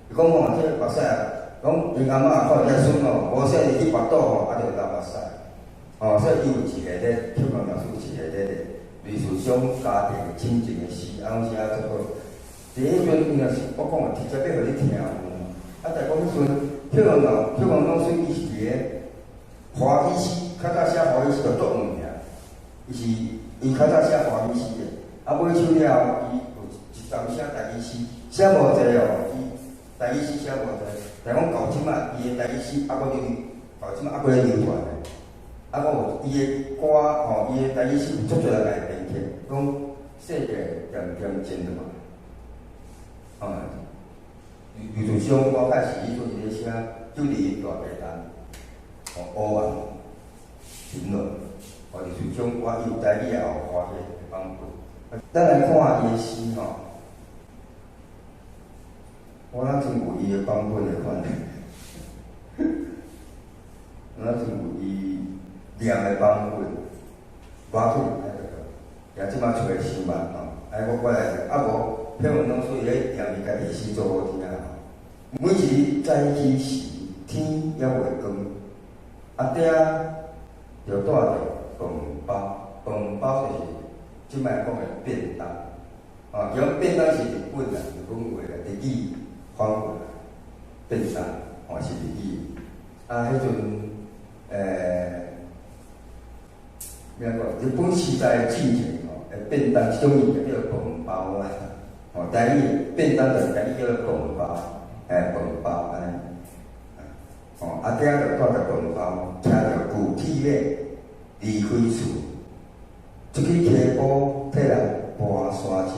伊講吼，這個目屎啊。講𪜶阿嬤看遮孫哦，無細日去跋倒吼，啊，就流目屎。哦，所以伊有一個咧，向榮老師有一個咧，類似種家庭親情的詩，啊，攏寫足好。佇彼陣，伊若是我講的，直接欲予你聽有無？啊，但講彼陣向榮老師伊是佇咧華語詩，較早寫華語詩就足有名。伊是伊較早寫華語詩的，啊，尾手了後，伊有一陣寫台語詩，寫無濟哦，伊台語詩寫無濟。但講到這馬，伊的台語詩猶閣流，到這馬猶閣咧流傳咧。啊，閣有伊的歌吼，伊的台語詩有足濟人來編曲，講世界漸漸真的嘛。啊，劉祖松我開始彼陣是咧寫《九二一大地震》，哦，烏雲停落，哦，劉祖松我伊有台語也有華語的版本。咱來看伊的詩吼。我哪像有伊的版本的款，哪像有伊念的版本，無要緊，哎，也這馬找傷慢吼，哎，我來，啊無，向榮老師伊咧念伊家己詩做好聽吼。每一日早起時，天猶未光，阿爹就帶著飯包，飯包就是這擺講的便當，啊，其中便當是日本啊，日本話啊，日語。翻過來，便當，哦是日語。啊，彼陣，欲按怎講？日本時代進前吼，便當這種物件叫做飯包啦。吼，台語便當就是台語叫做飯包，欸，飯包按呢。吼，阿爹就帶著飯包，騎著舊鐵馬離開厝，出去溪埔替人搬沙石。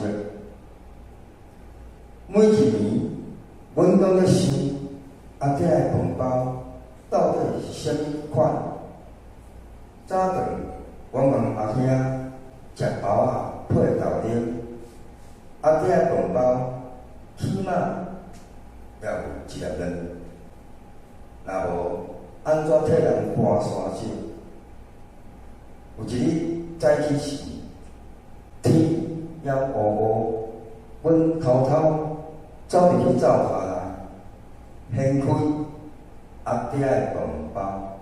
每一暝，阮攏咧想，阿爹的飯包到底是啥物款？早頓，我問阿兄食包仔配豆奶，阿爹的飯包起碼也有一粒卵，若無按怎替人搬沙石？有一日早起時，天猶烏烏，阮偷偷走入去灶跤內，掀開阿爹的飯包，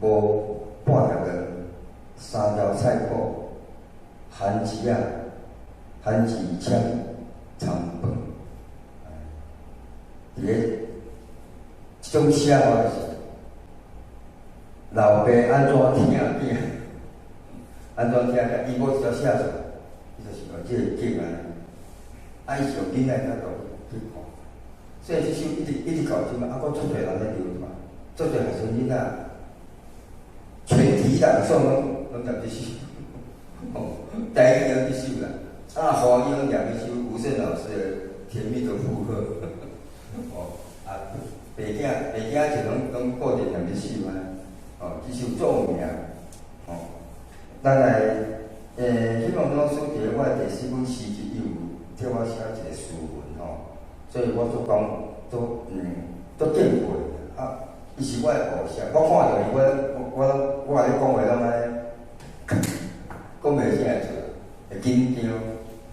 無半條卵，三條菜脯，番薯仔，番薯簽參飯。佇咧這種寫法是老爸按怎疼囝，按怎疼囝，伊無一條寫出來，伊就是用這個景按呢，啊，伊是用囡仔角度去看，所以這首一直一直到這擺，啊，閣足濟人咧流傳，足濟學生囡仔，全體朗誦攏攏念這首，吼，台語攏這首啦，啊，華語攏念這首吳勝老師的《甜蜜的負荷》，哦，啊，白囝白囝就攏攏固定念這首啊，哦，這首足有名，哦，咱來，希望老師佇咧我的第四本詩集伊有替我寫一個詩文吼，所以我足講足足敬佩啊，伊是我的偶像，我看著伊，我我我我共你講話攏按呢，講袂啥會出來，會緊張。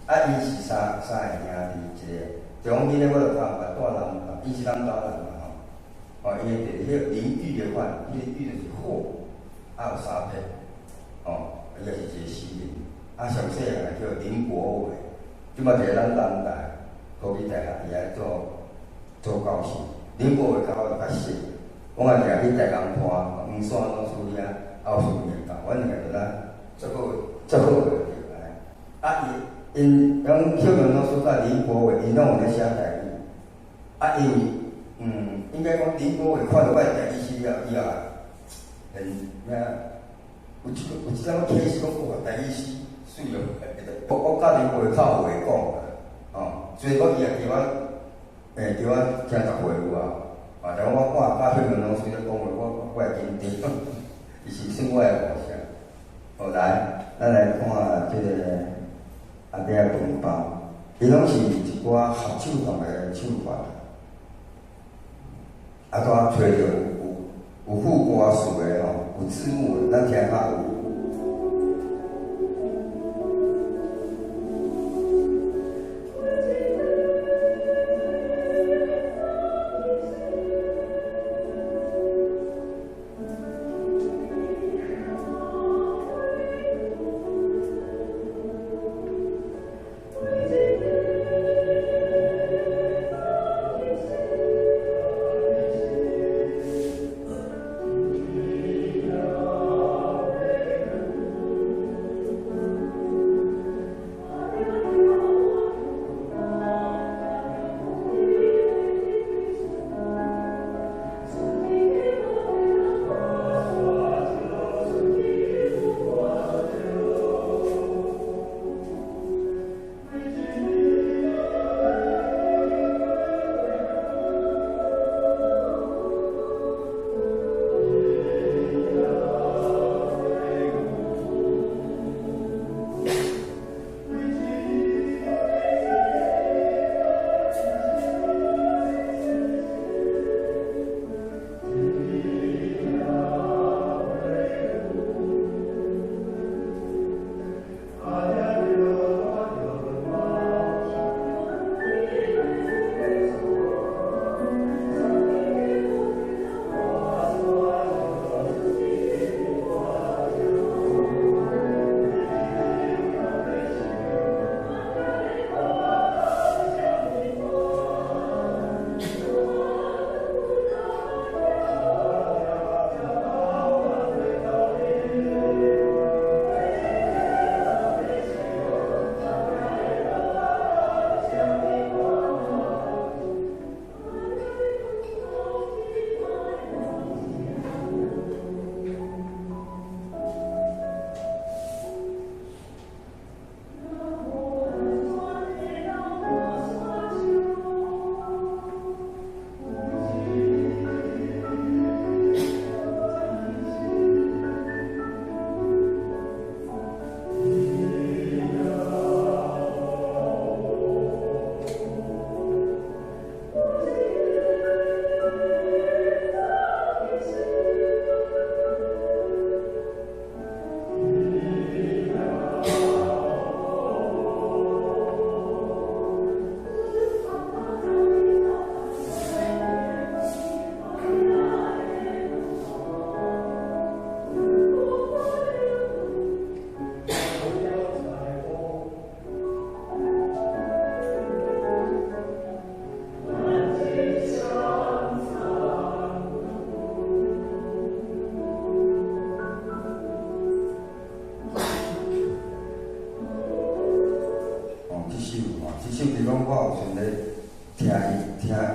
啊，伊是三三个兄弟一個，中間咧我就較毋捌住南投，伊是南投人嘛吼。哦，伊的弟弟彼個林玉的款，彼個玉就是火，啊有三撇，哦，伊也是一個詩人。啊，上細漢的叫林國偉，這擺佇咧咱南大科技大學佇遐做做教授。林國偉佮我較熟，我嘛定去大江坡、黃山老師遐，啊有順便教，阮兩個就咱做好做好個對啊，伊𪜶講秀明老師佮林國偉，𪜶攏有咧寫台語。啊，因為應該講林國偉看著我的台語詩了，伊也很啥，有一有一點仔開始講哇，台語詩媠哦。我我佮林國偉較有話講啦，哦，雖然講伊也叫我，叫我聽十回有啊，啊，但我我佮秀明老師咧講話，我我會緊張，伊是算我的偶像。好來，咱來看這個阿爹的飯包，伊攏是一寡合唱團的唱法。啊，拄仔揣著有有有副歌詞的吼，有字幕的，咱聽較有。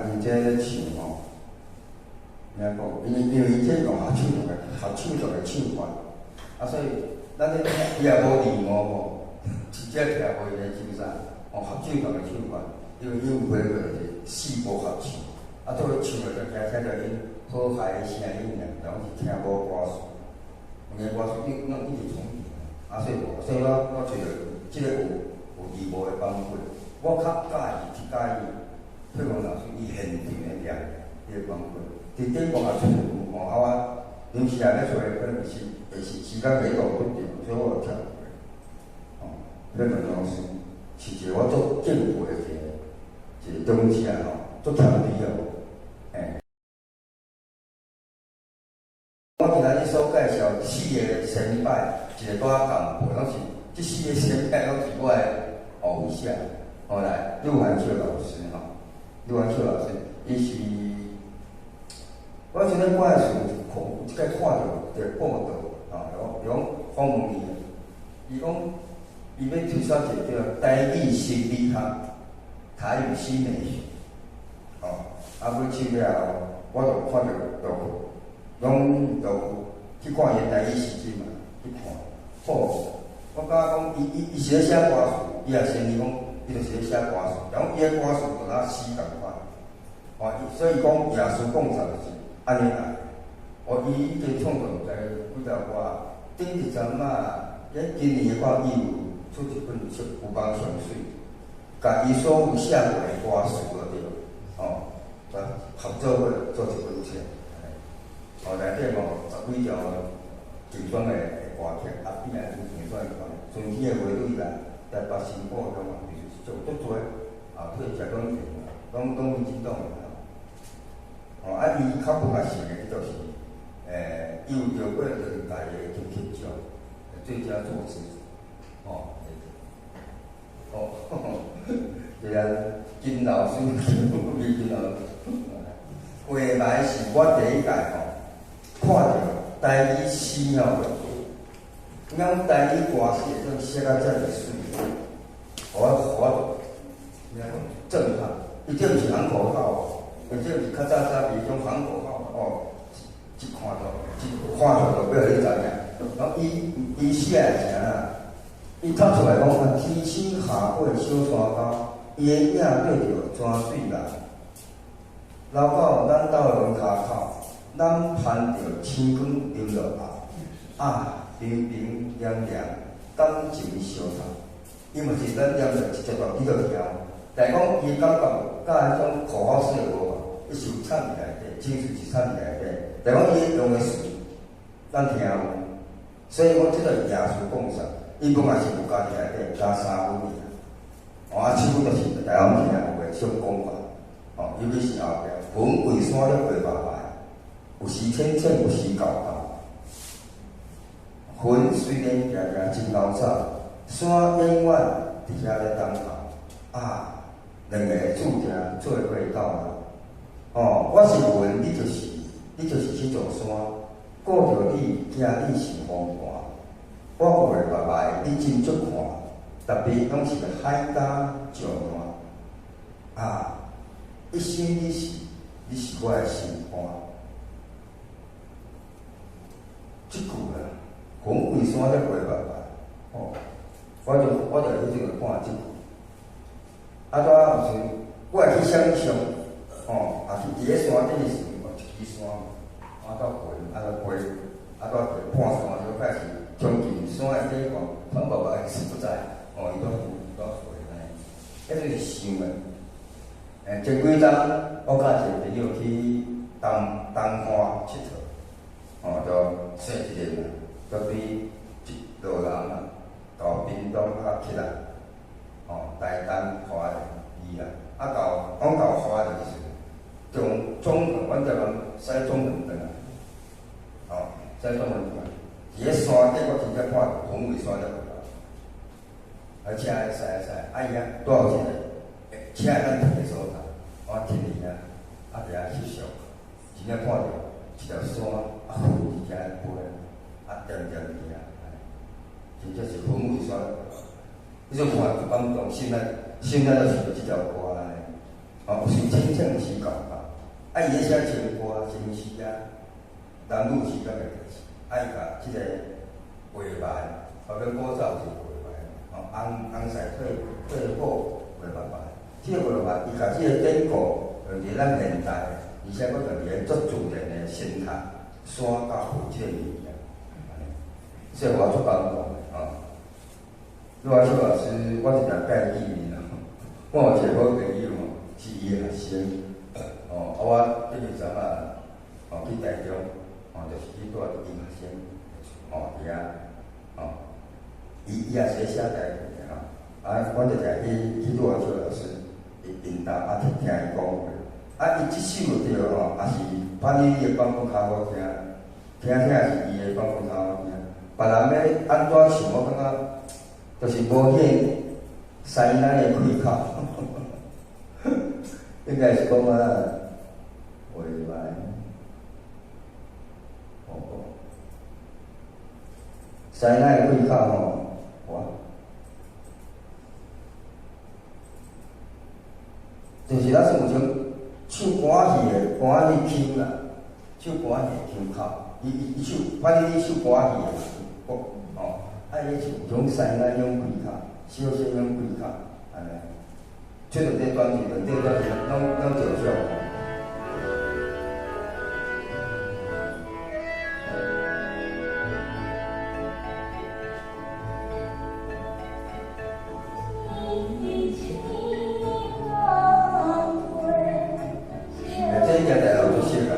因這咧唱吼，聽講，因為伊這用合唱團的唱法，啊，所以咱咧聽伊也無字幕無，直接聽無伊咧唱啥，哦，合唱團的唱法，因為伊有配過就是四部合唱，啊，做伙唱就聽聽著𪜶好嗨的聲音爾，但是聽無歌詞，因為歌詞伊攏一直重疊，啊，所以無，所以我揣著這个有字幕的版本，我較佮意是佮意佩文老師伊現場的念彼个版本，佇頂部也出吼，啊我臨時也欲揣，可能是會是時間袂夠不定，所以我有聽過。哦，佩文老師是一個我足敬佩的一個長者吼，足謙卑哦，欸。我今仔日所介紹四个先輩，一个拄仔共輩，攏是這四个先輩攏是我的偶像。後來陸寒秋老師吼，陸寒秋老師，伊是我陣咧我的時陣，有一擺看著一個報道，吼，伊講訪問伊，伊講伊欲推銷一个叫台語心理學、台語新美學，吼，啊，尾手了後，我就看著就攏就去看伊的台語詩集嘛，去看，好，我感覺講伊是咧寫歌詞，伊也承認講，伊就是咧寫歌詞，然後伊的歌詞就若詩仝款，哦，所以講耶穌講啥就是按呢來，哦，伊已經創作毋知幾條歌，頂一陣仔，今年的話，伊有出一本書《有望上水》，共伊所有寫過的歌詞就對，哦，合做伙做一本冊，哦，內底嘛有十幾條精選的歌曲，啊，變啊精選的歌，春天的花蕊啦，台北新故鄉嘛，就是做足濟，啊，退食講錢啦，攏民進黨的啦。哦，啊，伊較無較成的，就是，伊有得過兩屆的金曲獎，最佳作詞，哦，哦，對啊，金老師，李金老師，話來是我第一屆吼，看著台語詩吼，講台語歌詞會當寫甲遮爾媠，予我震撼。伊這毋是喊口號，伊這毋是較早早佇種喊口號哦，一看就一看出就欲予你知影。然後伊寫的是按怎？伊讀出來講啊，天星下過小山溝，伊的影對著泉水來，流到咱兜的門跤口，咱盼著星光流落來，啊，冰冰涼涼，感情相投。伊嘛是咱念著直接落去就聽，但講伊感覺佮彼種口號式的無仝，伊是有參佇內底，情緒是參佇內底。但講伊用的詞，咱聽有，所以講這個耶穌講啥，伊本來是有家己內底加三分爾，哦，啊，七分就是大家攏聽有的這種講法，哦，尤其是後壁，雲貴山咧飛白白，有時淺淺，有時厚厚。雲雖然行行真𠢕走，山永遠佇遐咧等候。啊，兩个注定做伙到老。哦，我是雲，你就是彼座山，顧著你，驚你受風寒。我過目內，你真足看，特別攏是海角石岸。啊，一生你是我的心肝。這句啦，雲貴山咧飛白白，哦，我就彼陣看這句。啊，拄仔有時我會去想象，哦，也是佇咧山頂的時陣，一支山，啊，到過，啊，到過，啊，到半山就開始將近山的底部，潘爸爸的所在，哦，伊都伊都飛按呢，彼就是想的。前幾冬我佮一個朋友去東岸𨑨迌，哦，就踅一下嘛，就對一路人啊，到屏東啊起來，哦，台東花蓮宜蘭，啊到講到花蓮的時陣，從中橫，阮台灣駛中橫轉來，哦，駛中橫轉來，佇咧山頂我真正看著雲貴山咧，啊車駛駛，啊伊遐拄好有一個車會當停的所在，我停佇遐，啊佇遐翕相，真正看著一條山，啊雲佇遮飛，啊點點佇遐，真正是雲貴山。你就看就感動，心內心內就想著這條歌按呢。哦，有是亲像是教法，啊，伊咧写情歌、情诗啊，男女之间的代志，啊，伊共这个画万，包括古早是画万，哦，红红赛退退火画万万，这个画万，伊共这个典故，用伫咱现代，而且阁用伫咧足自然的生态，山佮湖这个物件，按呢，所以我足感动的吼。陆阿秋老师，我一定介意伊啦。我有一个好朋友吼，是伊的学生，哦，啊，我等于昨仔哦去台中，哦，就是去蹛伫𪜶学生哦伫遐，哦，伊伊也是咧写台语的吼，啊，我就常去去陆阿秋老师𪜶𪜶兜啊听听伊讲话，啊，伊这首对吼，也是潘丽丽的版本较好听，听听是伊的版本较好听，别人欲按怎唱，我感觉就是无彼个师奶的开口，应该是讲啊，未来，哦，师奶的开口吼，哇，就是咱算有种唱歌戏的歌戏腔啦，唱歌戏的腔口，伊伊伊唱，反正伊唱歌戏的，哦，啊，伊唱有种师奶种开口，小生种开口，按呢，出两块专辑，两块专辑拢拢得奖。這應該大家都識啊。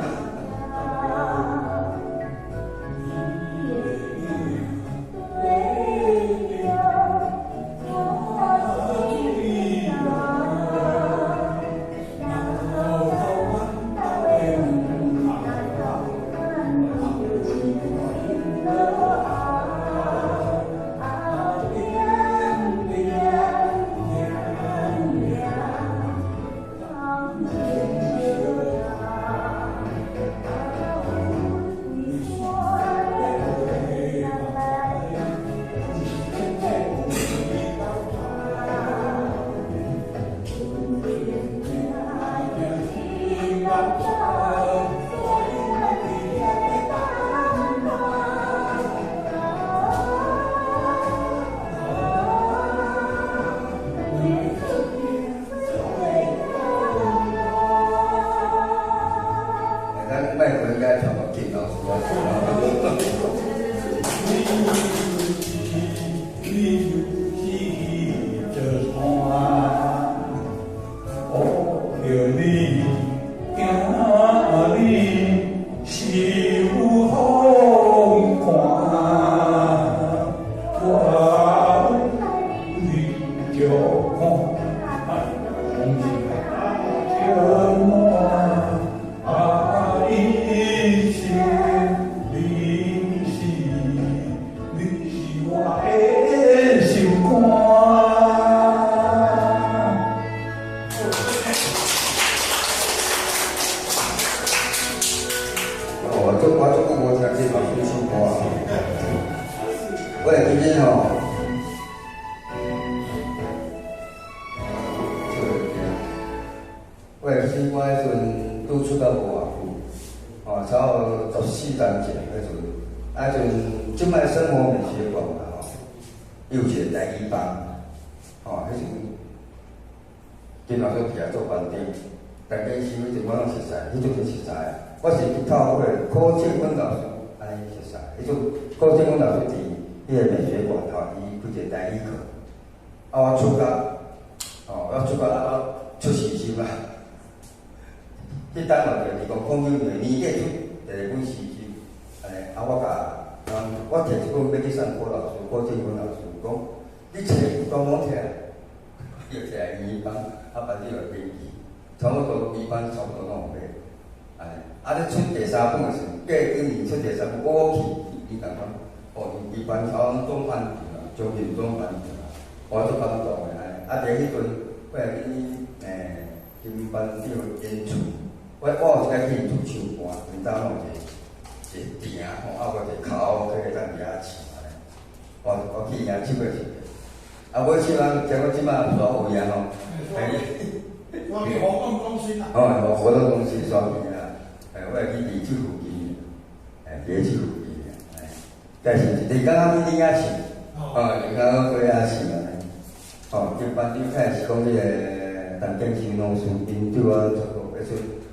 咱麦克应該傳予金老師啊。我足我足久無聽這老師唱歌啊！我會記得吼，我會記得我彼陣拄出道無偌久，哦，差不多14年前彼陣，啊陣這擺生活美學館嘛吼，伊有一個台語班，吼，彼陣金老師佇遐做班長，大家是彼陣我攏熟似，彼陣就熟似。我是去透過柯建坤老師按呢熟似，彼陣柯建坤老師佇彼個美學館吼，伊開一個台語課，啊我出國，哦我出國啊我出時針啊，彼當嘛就2009年年底出第二本詩集，按呢啊我共人我摕這本欲去送柯老師，柯建坤老師講，你冊全攏摕來，伊就摕來伊班，啊班長就登記，差不多伊班差不多攏有買。啊！你出第三本的時陣，過幾年出第三本，我去，伊共講，哦，伊班差不多總班長啊，將近總班長啊，我足感動的按呢。啊，佇彼陣，我會記金班長𪜶厝，我有一擺去𪜶厝唱歌，𪜶兜攏有一個埕吼，啊有一個卡拉 OK 當佇遐唱按呢。我我去𪜶遐唱過一遍，啊，尾唱人，結果這擺煞有影吼，我去活動中心啦。哦，活動中心雙邊啊，哎，我會記佇這附近，哎，佇這附近，哎，但是你剛剛你遐是，哦，你剛剛過遐是安尼，哦，這班長開始講這個陳建州老師，𪜶對我出國，迄陣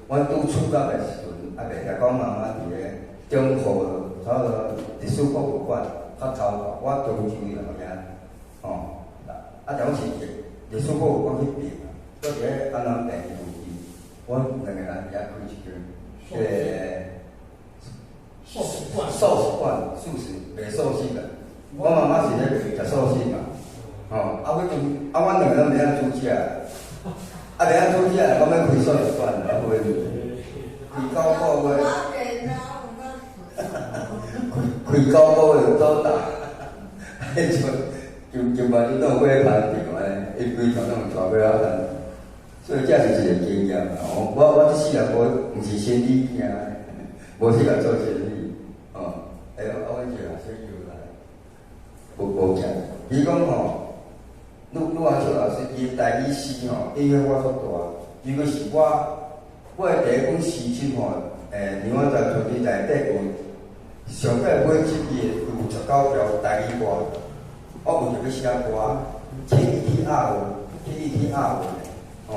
阮拄出國的時陣，啊，袂曉講媽媽佇咧中和，差不多歷史博物館較頭，我中州老遐，哦，啊，就講是歷史博物館彼邊，我佇咧安南病院附近，阮兩個人佇遐開一間，這個素食館，素食館，素食賣素食的。我媽媽是咧食素食嘛，吼，啊，阮陣啊，阮兩個攏袂曉煮食，啊，袂曉煮食，講欲開素食館，啊，會開9個月，開9個月做大，彼陣就就嘛，就當過盤場安尼，伊規團攏帶過來，所以這是一個經驗啦。我這世人無毋是生理驚，無適合做生理，哦，哎，啊，阮一個學生又來，無無驚。比如講吼，呂阿秋老師伊的台語詩吼，影響我足大。尤其是我的第一本詩集吼，梁安在團隊內底有上擺買這支的有19條台語歌，我有著欲寫歌，請伊去押韻，請伊去押韻的，哦，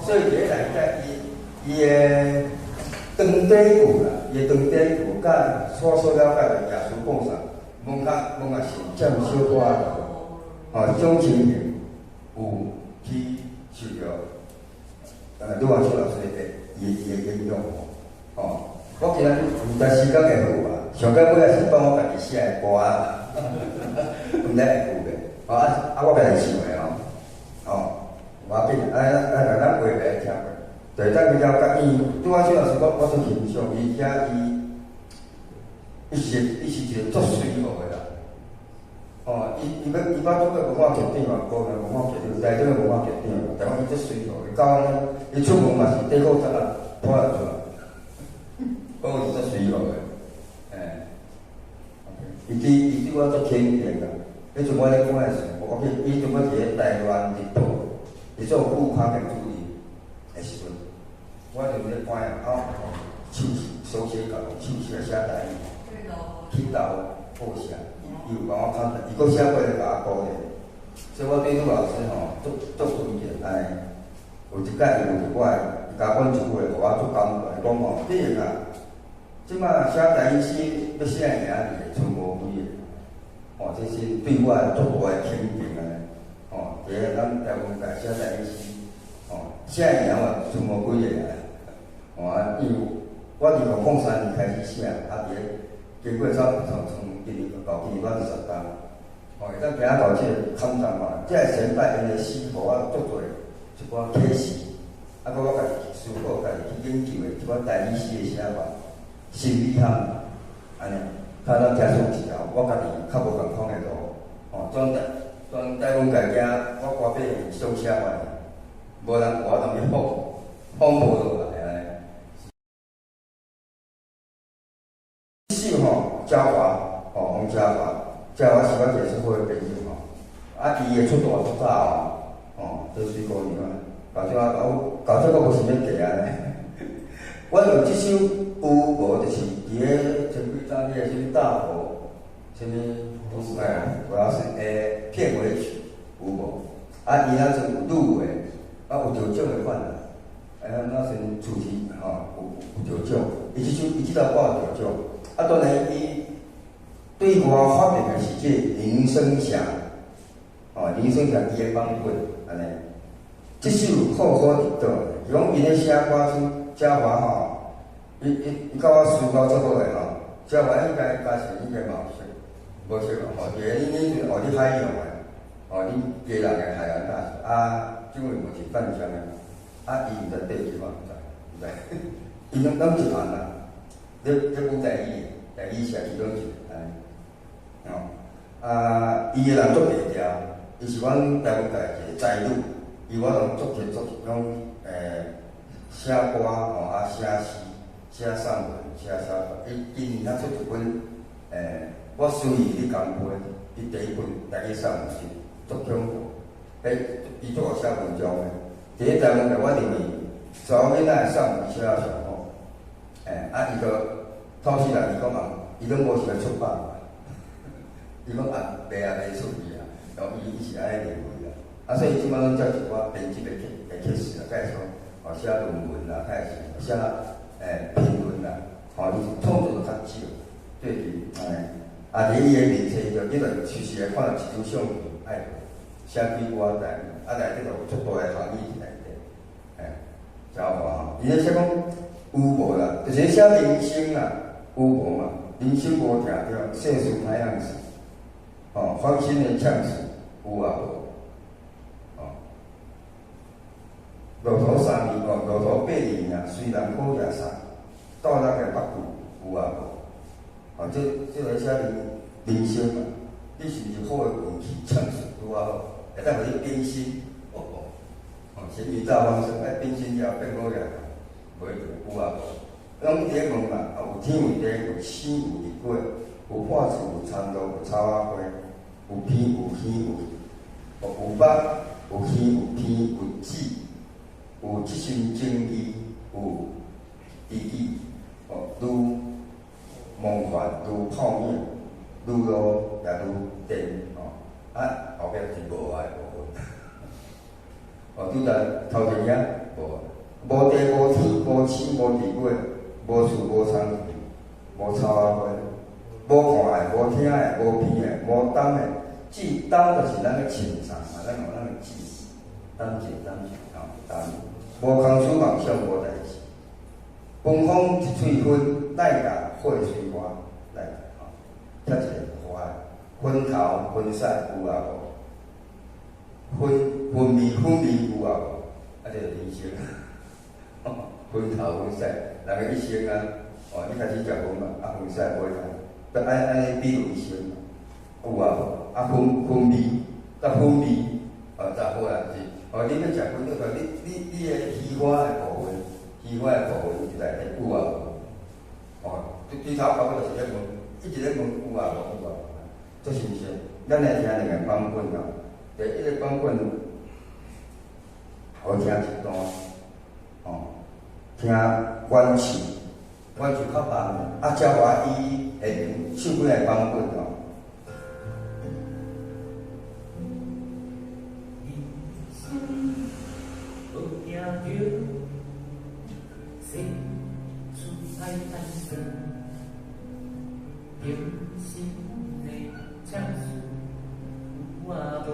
所以佇咧內底伊伊的長短句啦，伊的長短句，佮我所了解的耶穌講啥，問較問較是占小可吼，這種情形有去受著呂阿秋老師的伊的影響吼，哦，我今仔日毋知時間會好啊，上蓋尾仔是放我家己寫的歌啊，毋知會有袂？哦啊啊，我家己唱的吼，哦，無要緊，啊啊，咱話袂聽過，對，咱去了解伊，呂阿秋老師，我足欣賞伊，而且伊是一個足隨和的人，哦，伊伊捌做過文化局長嘛，高雄文化局長，台中的文化局長，但講伊足隨和，伊到安呢，伊出門嘛是短褲衫仔拖來出來，講伊足隨和的，欸，伊對我足肯定啦。彼陣我咧講的時陣，我記伊陣我佇咧台灣日報，佇做副刊的主任的時陣，我就咧趕啊，手手寫稿，手寫寫台語，去到報社，伊有幫我看，伊閣寫過來共我鼓勵，所以我對呂老師吼足足尊敬安尼。有一擺伊有佇我的，伊共我講一句話，予我足感動，伊講吼，你啊，這擺寫台語詩欲寫名字的，賰無幾个，吼，這是對我足大的肯定安呢。吼，佇咧咱台灣界寫台語詩，吼，寫名嘛賰無幾个啊。吼啊，因為我2003年開始寫，啊，佇咧經過差不多從今年到今年我20冬，吼，會當行到這個坎站嘛，這個前輩𪜶的詩，予我足濟一寡啟示，啊，閣我家己去思考，家己去研究的一寡台語詩的寫法，心理學，按呢，較咱聽出一條我家己較無仝款的路，吼，全台灣界驚我歌百姓寫完，無人有法度去仿，仿無落來按呢。這首吼，嘉華，吼，王嘉華，嘉華是我一個足好的朋友吼，啊，伊的出道足早哦，吼，這水姑娘啊，到這到這閣無想欲嫁按呢。我用這首有無，就是佇咧前幾冬彼個啥物大佛，啥物哎，主要是片尾曲有無？啊，伊那陣有入圍，啊有得獎的款啦。哎，那陣主題吼有得獎，伊這首伊這首歌有得獎。啊，當然伊對外發明的是這林生祥，哦，林生祥伊的版本按呢。這首好好佇佗，伊講伊咧寫歌出嘉華吼，伊佮我私交足好的吼，嘉華應該嘉誠應該嘛有識，無識吼，佇咧恁恁哦，佇海洋的，哦，恁基隆的海洋大學，啊，這位嘛是淡江的，啊，伊毋知缀去嘛，毋知，毋知，伊攏一行啦，咧講台語，台語寫其中一個，按呢，吼，啊，伊个人足低調，伊是阮台灣界一個才女，伊我攏足欑足攏寫歌吼，啊，寫詩、寫散文、寫啥，伊今年才出一本，我隨意你乾杯，伊第一本台語散文集，足恐怖，彼伊足會寫文章的，伫咧台灣界，我認為查某囡仔的送文寫得上好。欸，啊，伊就透視人伊講啊，伊攏無想欲出版，伊講啊，袂啊袂出去啊，然後伊伊是按呢認為啦。啊，所以這擺攏接一寡編輯的的測試啦，開始講哦寫論文啦，開始寫評論啦，吼，伊創作就較少，最近按呢，啊，佇伊的面冊就你著隨時會看著一張相片，愛寫幾句仔台語，啊內底就有足大的含義佇內底，欸，真好看吼。伊咧寫講有無啦，就是咧寫人生啦，有無嘛？人生無定著，世事歹樣子，吼，芳心的嗆死有啊無？吼，駱駝3年哦，駱駝8年啊，雖然好野送，倒落個北固有啊無？吼，這個寫人生嘛，你是毋是好的運氣嗆死拄仔好，會當予你變心，哦哦，哦，鹹魚炸方生，愛變心了後變好野，無一定有啊無？攏佇咧問嘛，啊有天有地，有星有日月，有破樹，有田螺，有草仔花，有天有耳有，哦有目，有耳有鼻有舌，有這心情義，有知己，哦，如夢幻，如泡麵，如露也如電，哦，啊後壁是無愛的部分，哦，拄才頭前遐無，無地無天無星無日月，無樹無田無草仔花，無看的無聽的無鼻的無擔的，舌擔就是咱的潛藏嘛，咱有咱的舌，擔者擔者吼擔，無空思妄想無代誌，芬芳一喙芬，奈甲花隨花，奈甲吼，遮一个花，昏頭昏屎有啊無？昏昏迷昏迷有啊無？啊，這個人生，昏頭昏屎，人的一生啊，哦，你開始食薰嘛，啊昏屎尾啊，都按按呢比喻一生，有啊無？啊昏昏迷，甲昏迷，哦，就好啦，是，哦，你欲食薰，你看你的虛華的部分，虛華的部分佇內底有啊無？哦，對頭到尾就是咧問，一直咧問有啊無？有啊無？這是毋是？咱來聽兩個版本哦。第一個版本，好聽一段，哦，聽原唱，原唱較慢，啊，才我伊下面唱幾个版本哦。人生無定著，世事歹按算，人生的嗆事有啊無？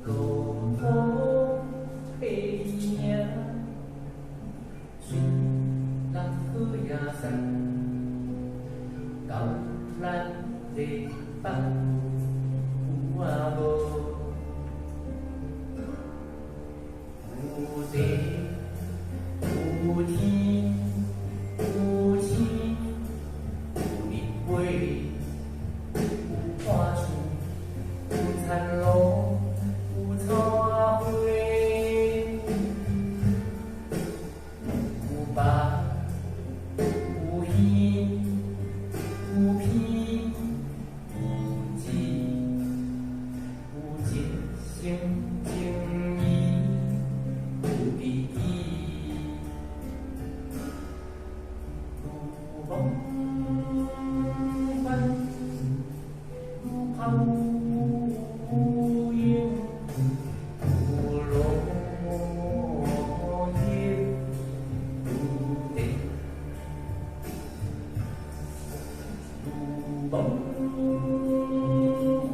路途8里，雖人好野駛，到咱的北有啊無？有地有天有星有日月，有破厝有田螺有草仔花，有目有耳有鼻有舌，有一生情義有知己，如夢幻如泡影，如落葉如電，如夢幻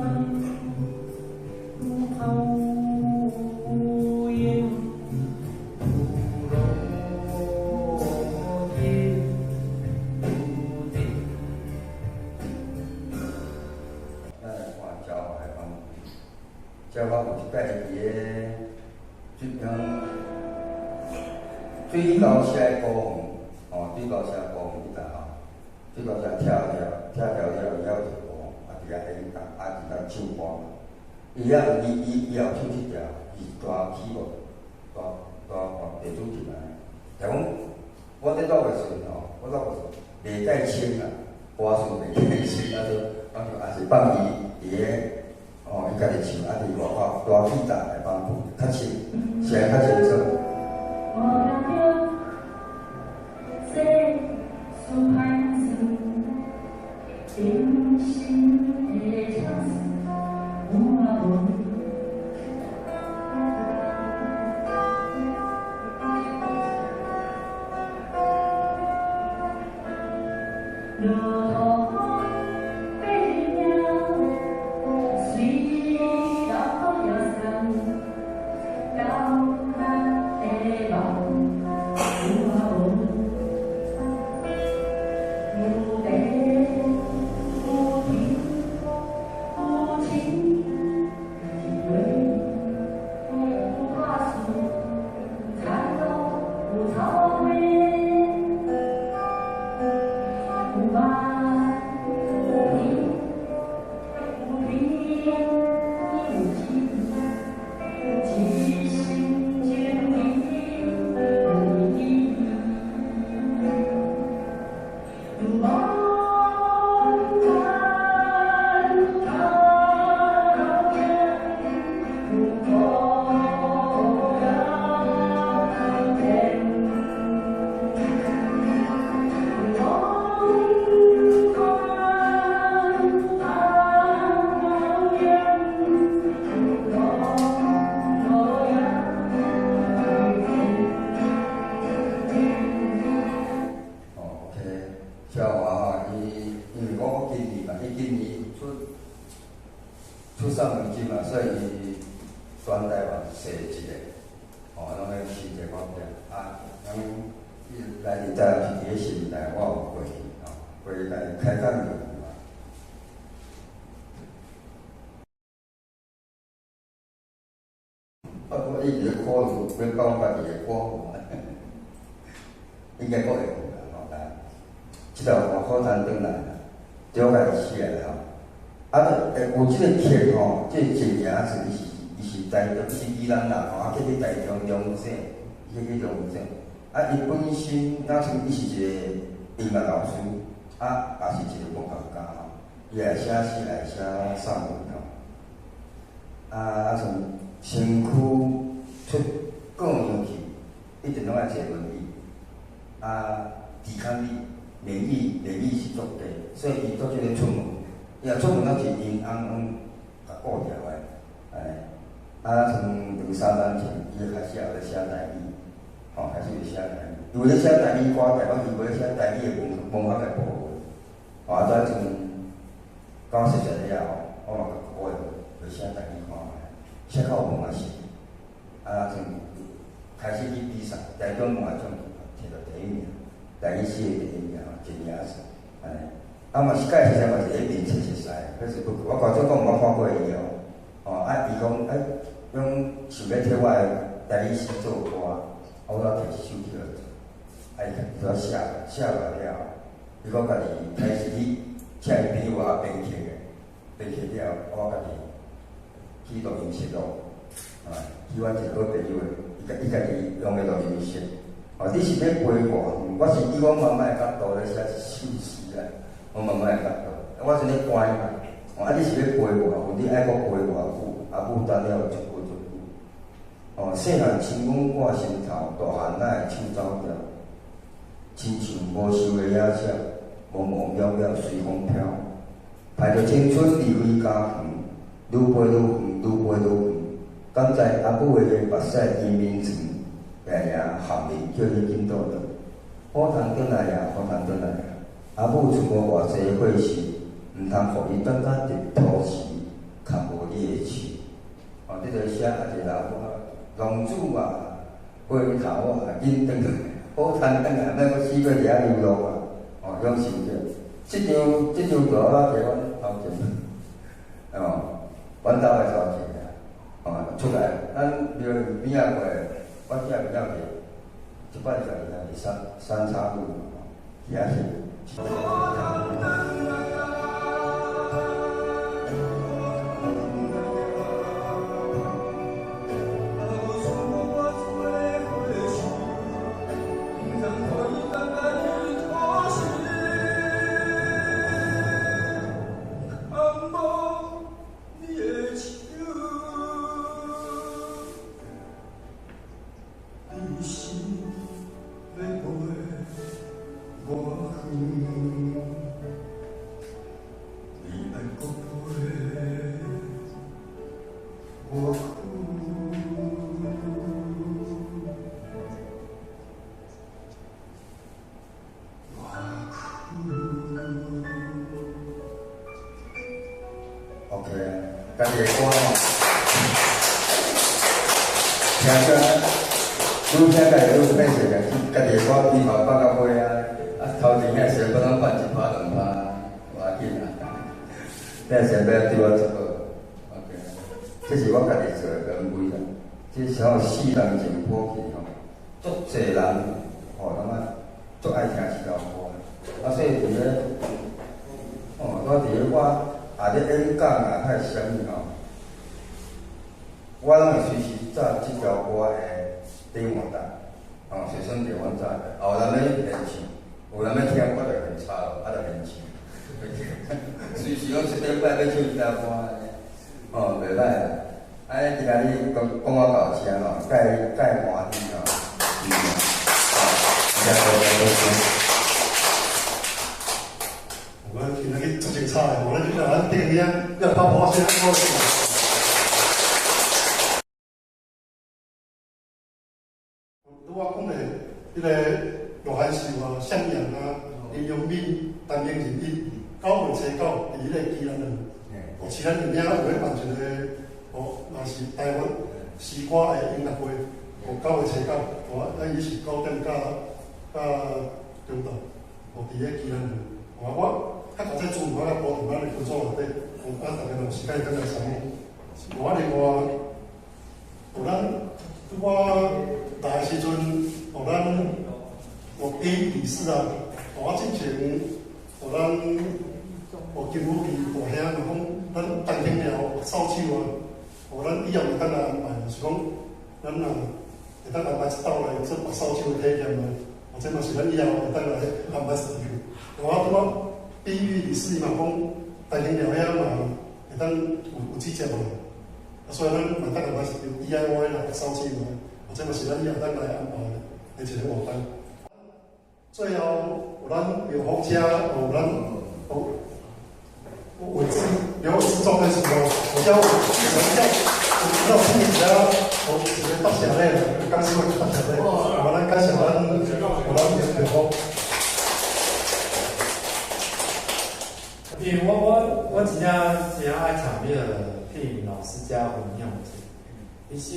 如泡影，如落葉如電。咱來看彰化的版本，彰化有一擺佇咧水溝社的高園，吼，水溝社高園彼搭吼，水溝社拆了，拆掉了，伊遐有一個高園，啊，佇遐演講，啊，佇遐唱歌。伊遐有伊伊伊也有唱這條，伊是彈起無，彈彈彈地主進來。就講我咧錄的時陣吼，我錄的時陣袂介清啊，歌詞袂介清，啊，就啊就也是放伊佇咧，吼，伊伊家己唱，啊，伫外口大气大的版本，較清，是安較清楚。我感觉世事歹算，人生的唱词有啊无？路途爬日随老虎送，高难的梦有啊无？有地有天有情有泪，有拍输有田路有草莓，有梦有天有天有情，一生情义有梦难头有苦甘甜。有梦难头有苦甘甜。哦，OK，小华吼，伊因为我今年嘛，伊今年出送文集嘛，所以伊全台灣踅一个，哦，攏咧新一个发表啊，咱伊來佇台南是佇咧新台，我有過去吼，過去共伊開講就有啊。啊，我一直咧考慮，欲講家己的歌，應該閣會有啦吼，來，這條我好通轉來啦，這我家己寫的吼。啊，會有這個曲吼，這個真名是伊是台中，伊是宜蘭人吼，啊，去去台中龍井，去去龍井。啊，伊本身若像伊是一個音樂老師，啊，也是一個文學家吼，伊愛寫詩，愛寫散文吼。啊，像身軀出過香去，一定攏愛坐輪椅。啊，抵抗力、免疫是足低，所以伊足少咧出門。伊若出門攏是𪜶翁翁共顧牢的，按呢。啊，像兩三年前，伊開始也有咧寫台語，吼，開始有寫台語。有咧寫台語歌，台灣伊無咧寫台語的文學的部分。吼，啊，再像講實在了後，我嘛共鼓勵寫台語看覓，寫較有文學性。啊，像開始去比賽，台中文學獎摕著第一名，台語詩的第一名，真贏勢，按呢。啊嘛是介紹嘛是咧面冊熟似，Facebook，我高中講毋捌看過伊哦，哦啊伊講哎，講想欲替我的台語詩做歌，啊我才提一首去予做，啊伊伊就寫寫落來了後，伊講家己開始去請伊朋友啊編曲的，編曲了後，我家己去錄音室錄，啊，去阮一個好朋友的，伊家己用的錄音室。哦，你是欲飛偌遠？我是以阮媽媽的角度來寫一首詩啦。阮媽媽的角度，我是咧關嘛。哦，啊，你是欲飛偌遠？你愛閣飛偌久？阿母等了足久足久。哦，細漢親阮掛心頭，大漢哪會手走掉？親像無收的野鳥，茫茫渺渺隨風飄。排著青春離開家園，愈飛愈遠，愈飛愈遠。敢知阿母的目屎伊眠床，定定含面叫你緊倒轉。好通轉來啊，好通轉來啊！阿母賰無偌濟歲數，毋通予伊等甲日塗時，牽無你的手。哦，這个寫啊，一個老母浪子啊，回頭啊，緊轉來，好通轉來，莫閣死閣佇遐流浪啊！哦，種心情。這張圖我摕阮頭前，哦，阮兜的頭前啊，哦，出來，咱廟邊仔過來，我囝邊仔去，一擺就佇三叉路，遐是。你的手。你爱搁陪偌久？偌久？OK 啊，家己的歌吼，听者愈听家己愈歹势，家己的歌比头放到尾啊，啊头前遐先辈拢放一拍两拍，无要紧啦。遐先辈对我足好，OK，这是我家己做的编排啦。这是吼四人前谱曲吼，足济人吼，感觉足爱听这条歌。啊，所以伫咧，哦，我伫咧我也咧演讲啊，还是啥物吼，我拢会随时扎这条歌的电话单，哦，随身电话扎的。有人欲现唱，有人欲听，我就现插，啊，就现唱。随时拢一礼拜欲唱这条歌，哦，袂歹啦。啊，今仔日讲讲我到遮吼，介介欢喜吼，嗯，好，多谢多谢。我今仔日足精彩的，无咱就咱顶遐要拍破声，我。拄仔讲的，彼个罗汉寿啊、向阳啊、林良敏、陈明仁伊9月初9伫彼个宜兰园，哦，宜兰园遐有咧办一个，哦，嘛是台湾诗歌的音乐会，哦，9月初9，哦，啊，伊是9点到到中昼，哦，伫咧宜兰园，哦，我较早这资料我甲铺伫咱的群组内底，哦，啊，大家有时间会当来参考。哦，啊，另外，哦，咱拄仔来的时阵，哦，咱哦 A 理事啊，哦，我之前哦咱哦金武奇大兄就讲，咱东兴寮扫帚啊，哦，咱以后会当来安排，就是讲咱若会当安排一道来做扫帚的体验啊，哦，这嘛是咱以后会当来安排入去。哦，啊，拄仔比喻理事嘛讲，东兴寮遐嘛会当有这节目，啊，所以咱嘛当安排 DIY 啦，扫帚啊，哦，这嘛是咱以后当来安排的一个活动。最后有咱刘福车，有咱有伟志刘伟志总干事哦，我叫我叫我有听一下，有一个答谢礼，感谢我答谢礼，我咱感谢咱有咱刘福。因为我真正真爱参彼个听老师遮分享者。其实，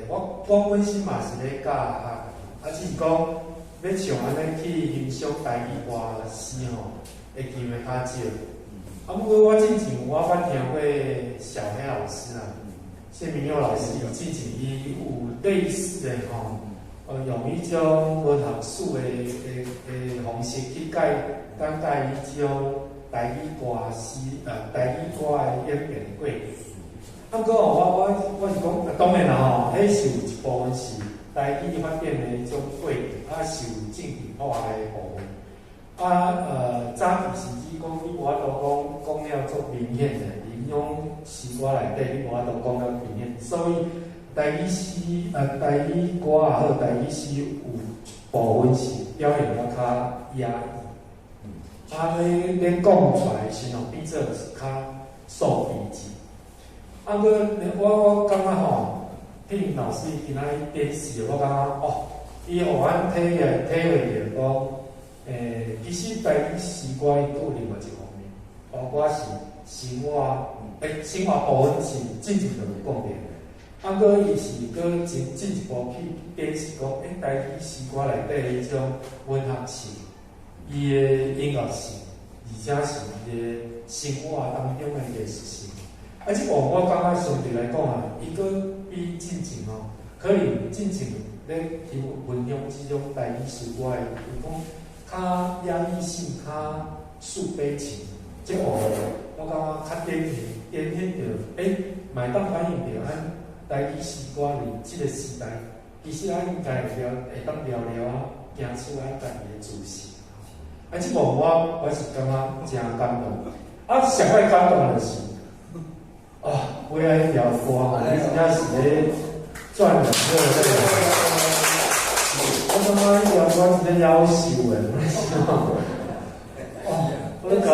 我本身嘛是咧教学，啊，只是讲欲像按呢去欣赏台语歌诗吼，的机会较少。啊，毋过我之前我捌听过小黑老师啊，谢明佑老师伊之前伊有类似的吼，用彼种文学史的方式去讲解彼种台语歌诗，台语歌的演变的过程。啊，毋过吼，我是讲，当然啦吼，彼是有一部分是台语发展的彼种过程，啊是有政治化的部分。啊，早期甚至讲你无法度讲讲了足明显的，因种诗歌内底你无法度讲了明显，所以台语诗，台语歌也好，台语诗有一部分是表现得较压抑。啊，咧讲出来的时候，变做是较数鼻子。啊，阁我感觉吼，听老师今仔日展示，我感觉哦，伊予阮体会著讲，其实台语诗歌伊阁有另外一方面，包括是生活，生活部分是进前就有讲著。啊，阁伊是阁进一步去展示讲，台语诗歌内底彼种文学性，伊的音乐性，而且是伊的生活当中的艺术性。啊，这部分我感觉相对来讲啊，伊阁比进前吼，可能进前咧去分享这种台语诗歌的，有讲较压抑性、较抒悲情，这部分我感觉较典型著，嘛会当反映著咱台语诗歌伫这个时代，其实咱应该会当聊聊啊，行出咱家己的自信。啊，这部分我是感觉真感动。啊，上爱感动的是，啊，尾仔彼条歌吼，你真正是咧转人热泪。我感感覺彼條歌真正夭壽的，哦，我咧共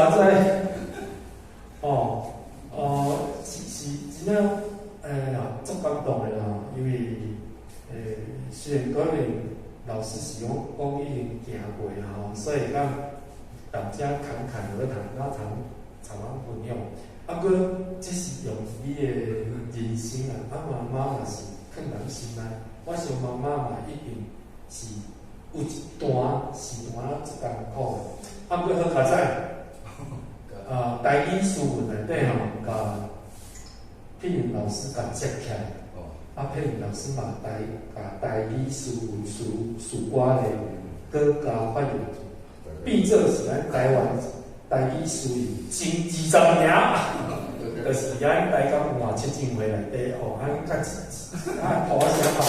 我哦，哦，是是真正，哎呀，足感動的啦，因為雖然可能老師是講講已經行過啦吼，所以講大家侃侃而談，那談談分享，啊，閣這是用你的人生啊，啊媽媽嘛是囥人心內，我想媽媽嘛一定是有一段時段足艱苦的，啊，閣好佳哉，啊，台語詩文內底吼，共佩玲老師共接起來，啊，佩玲老師嘛台共台語詩文詩詩歌咧，閣加發揚，變做是咱台灣台語詩文前20名，就是咱台港文化促進會內底哦，按較啊，鼓聲拍。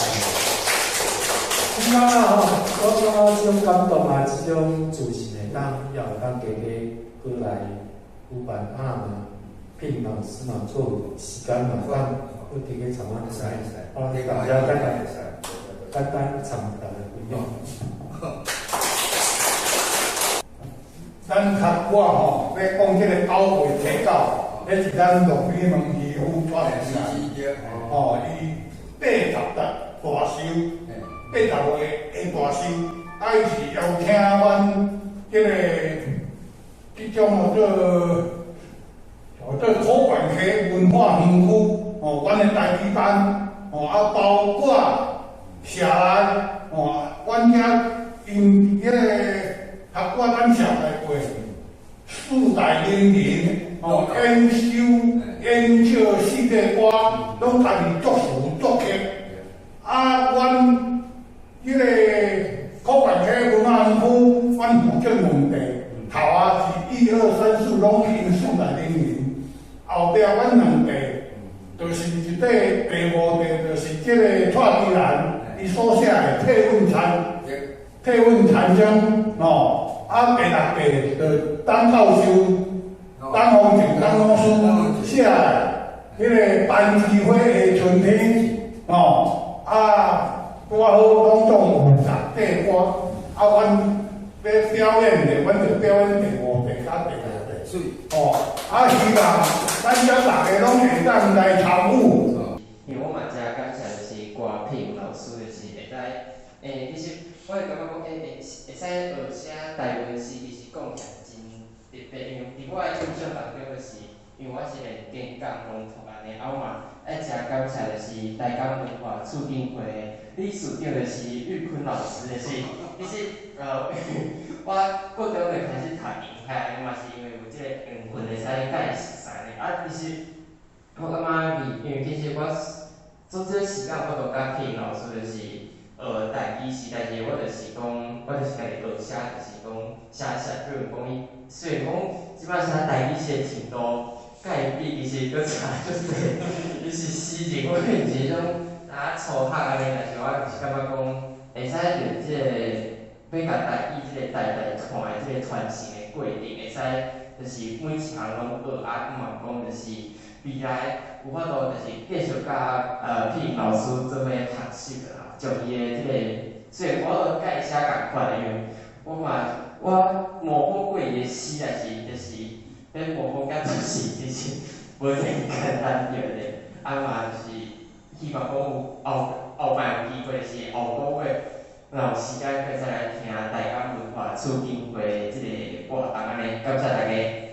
感覺啊吼，我感覺這種感動啊，這種自信會當也會當加加過來舉辦啊嘛，佩玲老師嘛做時間嘛，當不停個參咱會使，哦，大家簡單簡單參大家分享。咱較我吼，欲講這个九月初九，彼是咱鹿美門漁夫蔡先生，吼，伊80大壽，80歲的大壽，啊，伊是邀請阮這个這種號做號做苦汴溪文化園區，吼，阮的台語班，吼，啊，包括社內，吼，阮遮𪜶彼个。學我咱紹來過四大名人，吼，演修演唱四塊歌，攏家己作詞作曲。啊，阮彼个苦汴溪文化園區，阮負責兩地，頭仔是一二三四，攏𪜶四大名人。後壁阮兩地，就是一塊第五塊，就是這個蔡其蘭伊所寫的《退運餐》。退運殘章，吼，啊，第六塊就董教授、董宏正、董老師寫的彼个班枝花的春天，吼，啊，拄仔好攏總有10塊歌，啊，阮欲表演的，阮就表演第五塊佮第六塊，吼，啊，希望咱遮逐家攏會當來參與。因為我嘛誠感謝，就是歌佩老師，就是會使，其實我會感覺講，會使學寫台文詩，其實講起來真特別，因為佇我的印象當中，就是因為我是練演講朗讀按呢，啊我嘛愛誠感謝就是台港文化促進會的理事長，就是玉坤老師，就是其實我國中就開始讀音樂，嘛是因為有這個緣分會使佮伊熟似呢。啊，其實我感覺，因為其實我做這個時間我都佮佩老師就是學台語詩，但是我就是講，我就是家己學寫，就是講寫寫，比如講伊，雖然講這擺寫台語詩的程度，佮伊比其實閣差足濟，伊是詩人，我是彼種啊初學按呢，但是我就是感覺講，會使著這個欲共台語這個代代傳的這個傳承的過程，會使就是每一項攏學，啊，嘛講就是未來有法度就是繼續佮佩老師做伙學習啦，將伊的這個，雖然我佮伊寫仝款的，因為我嘛我模仿過伊的詩，但是就是欲模仿甲出是其實無遮爾簡單對袂？啊嘛就是希望講有後後擺有機會，就是後個月若有時間，閣再來聽台港文化促進會這個活動按呢，感謝大家。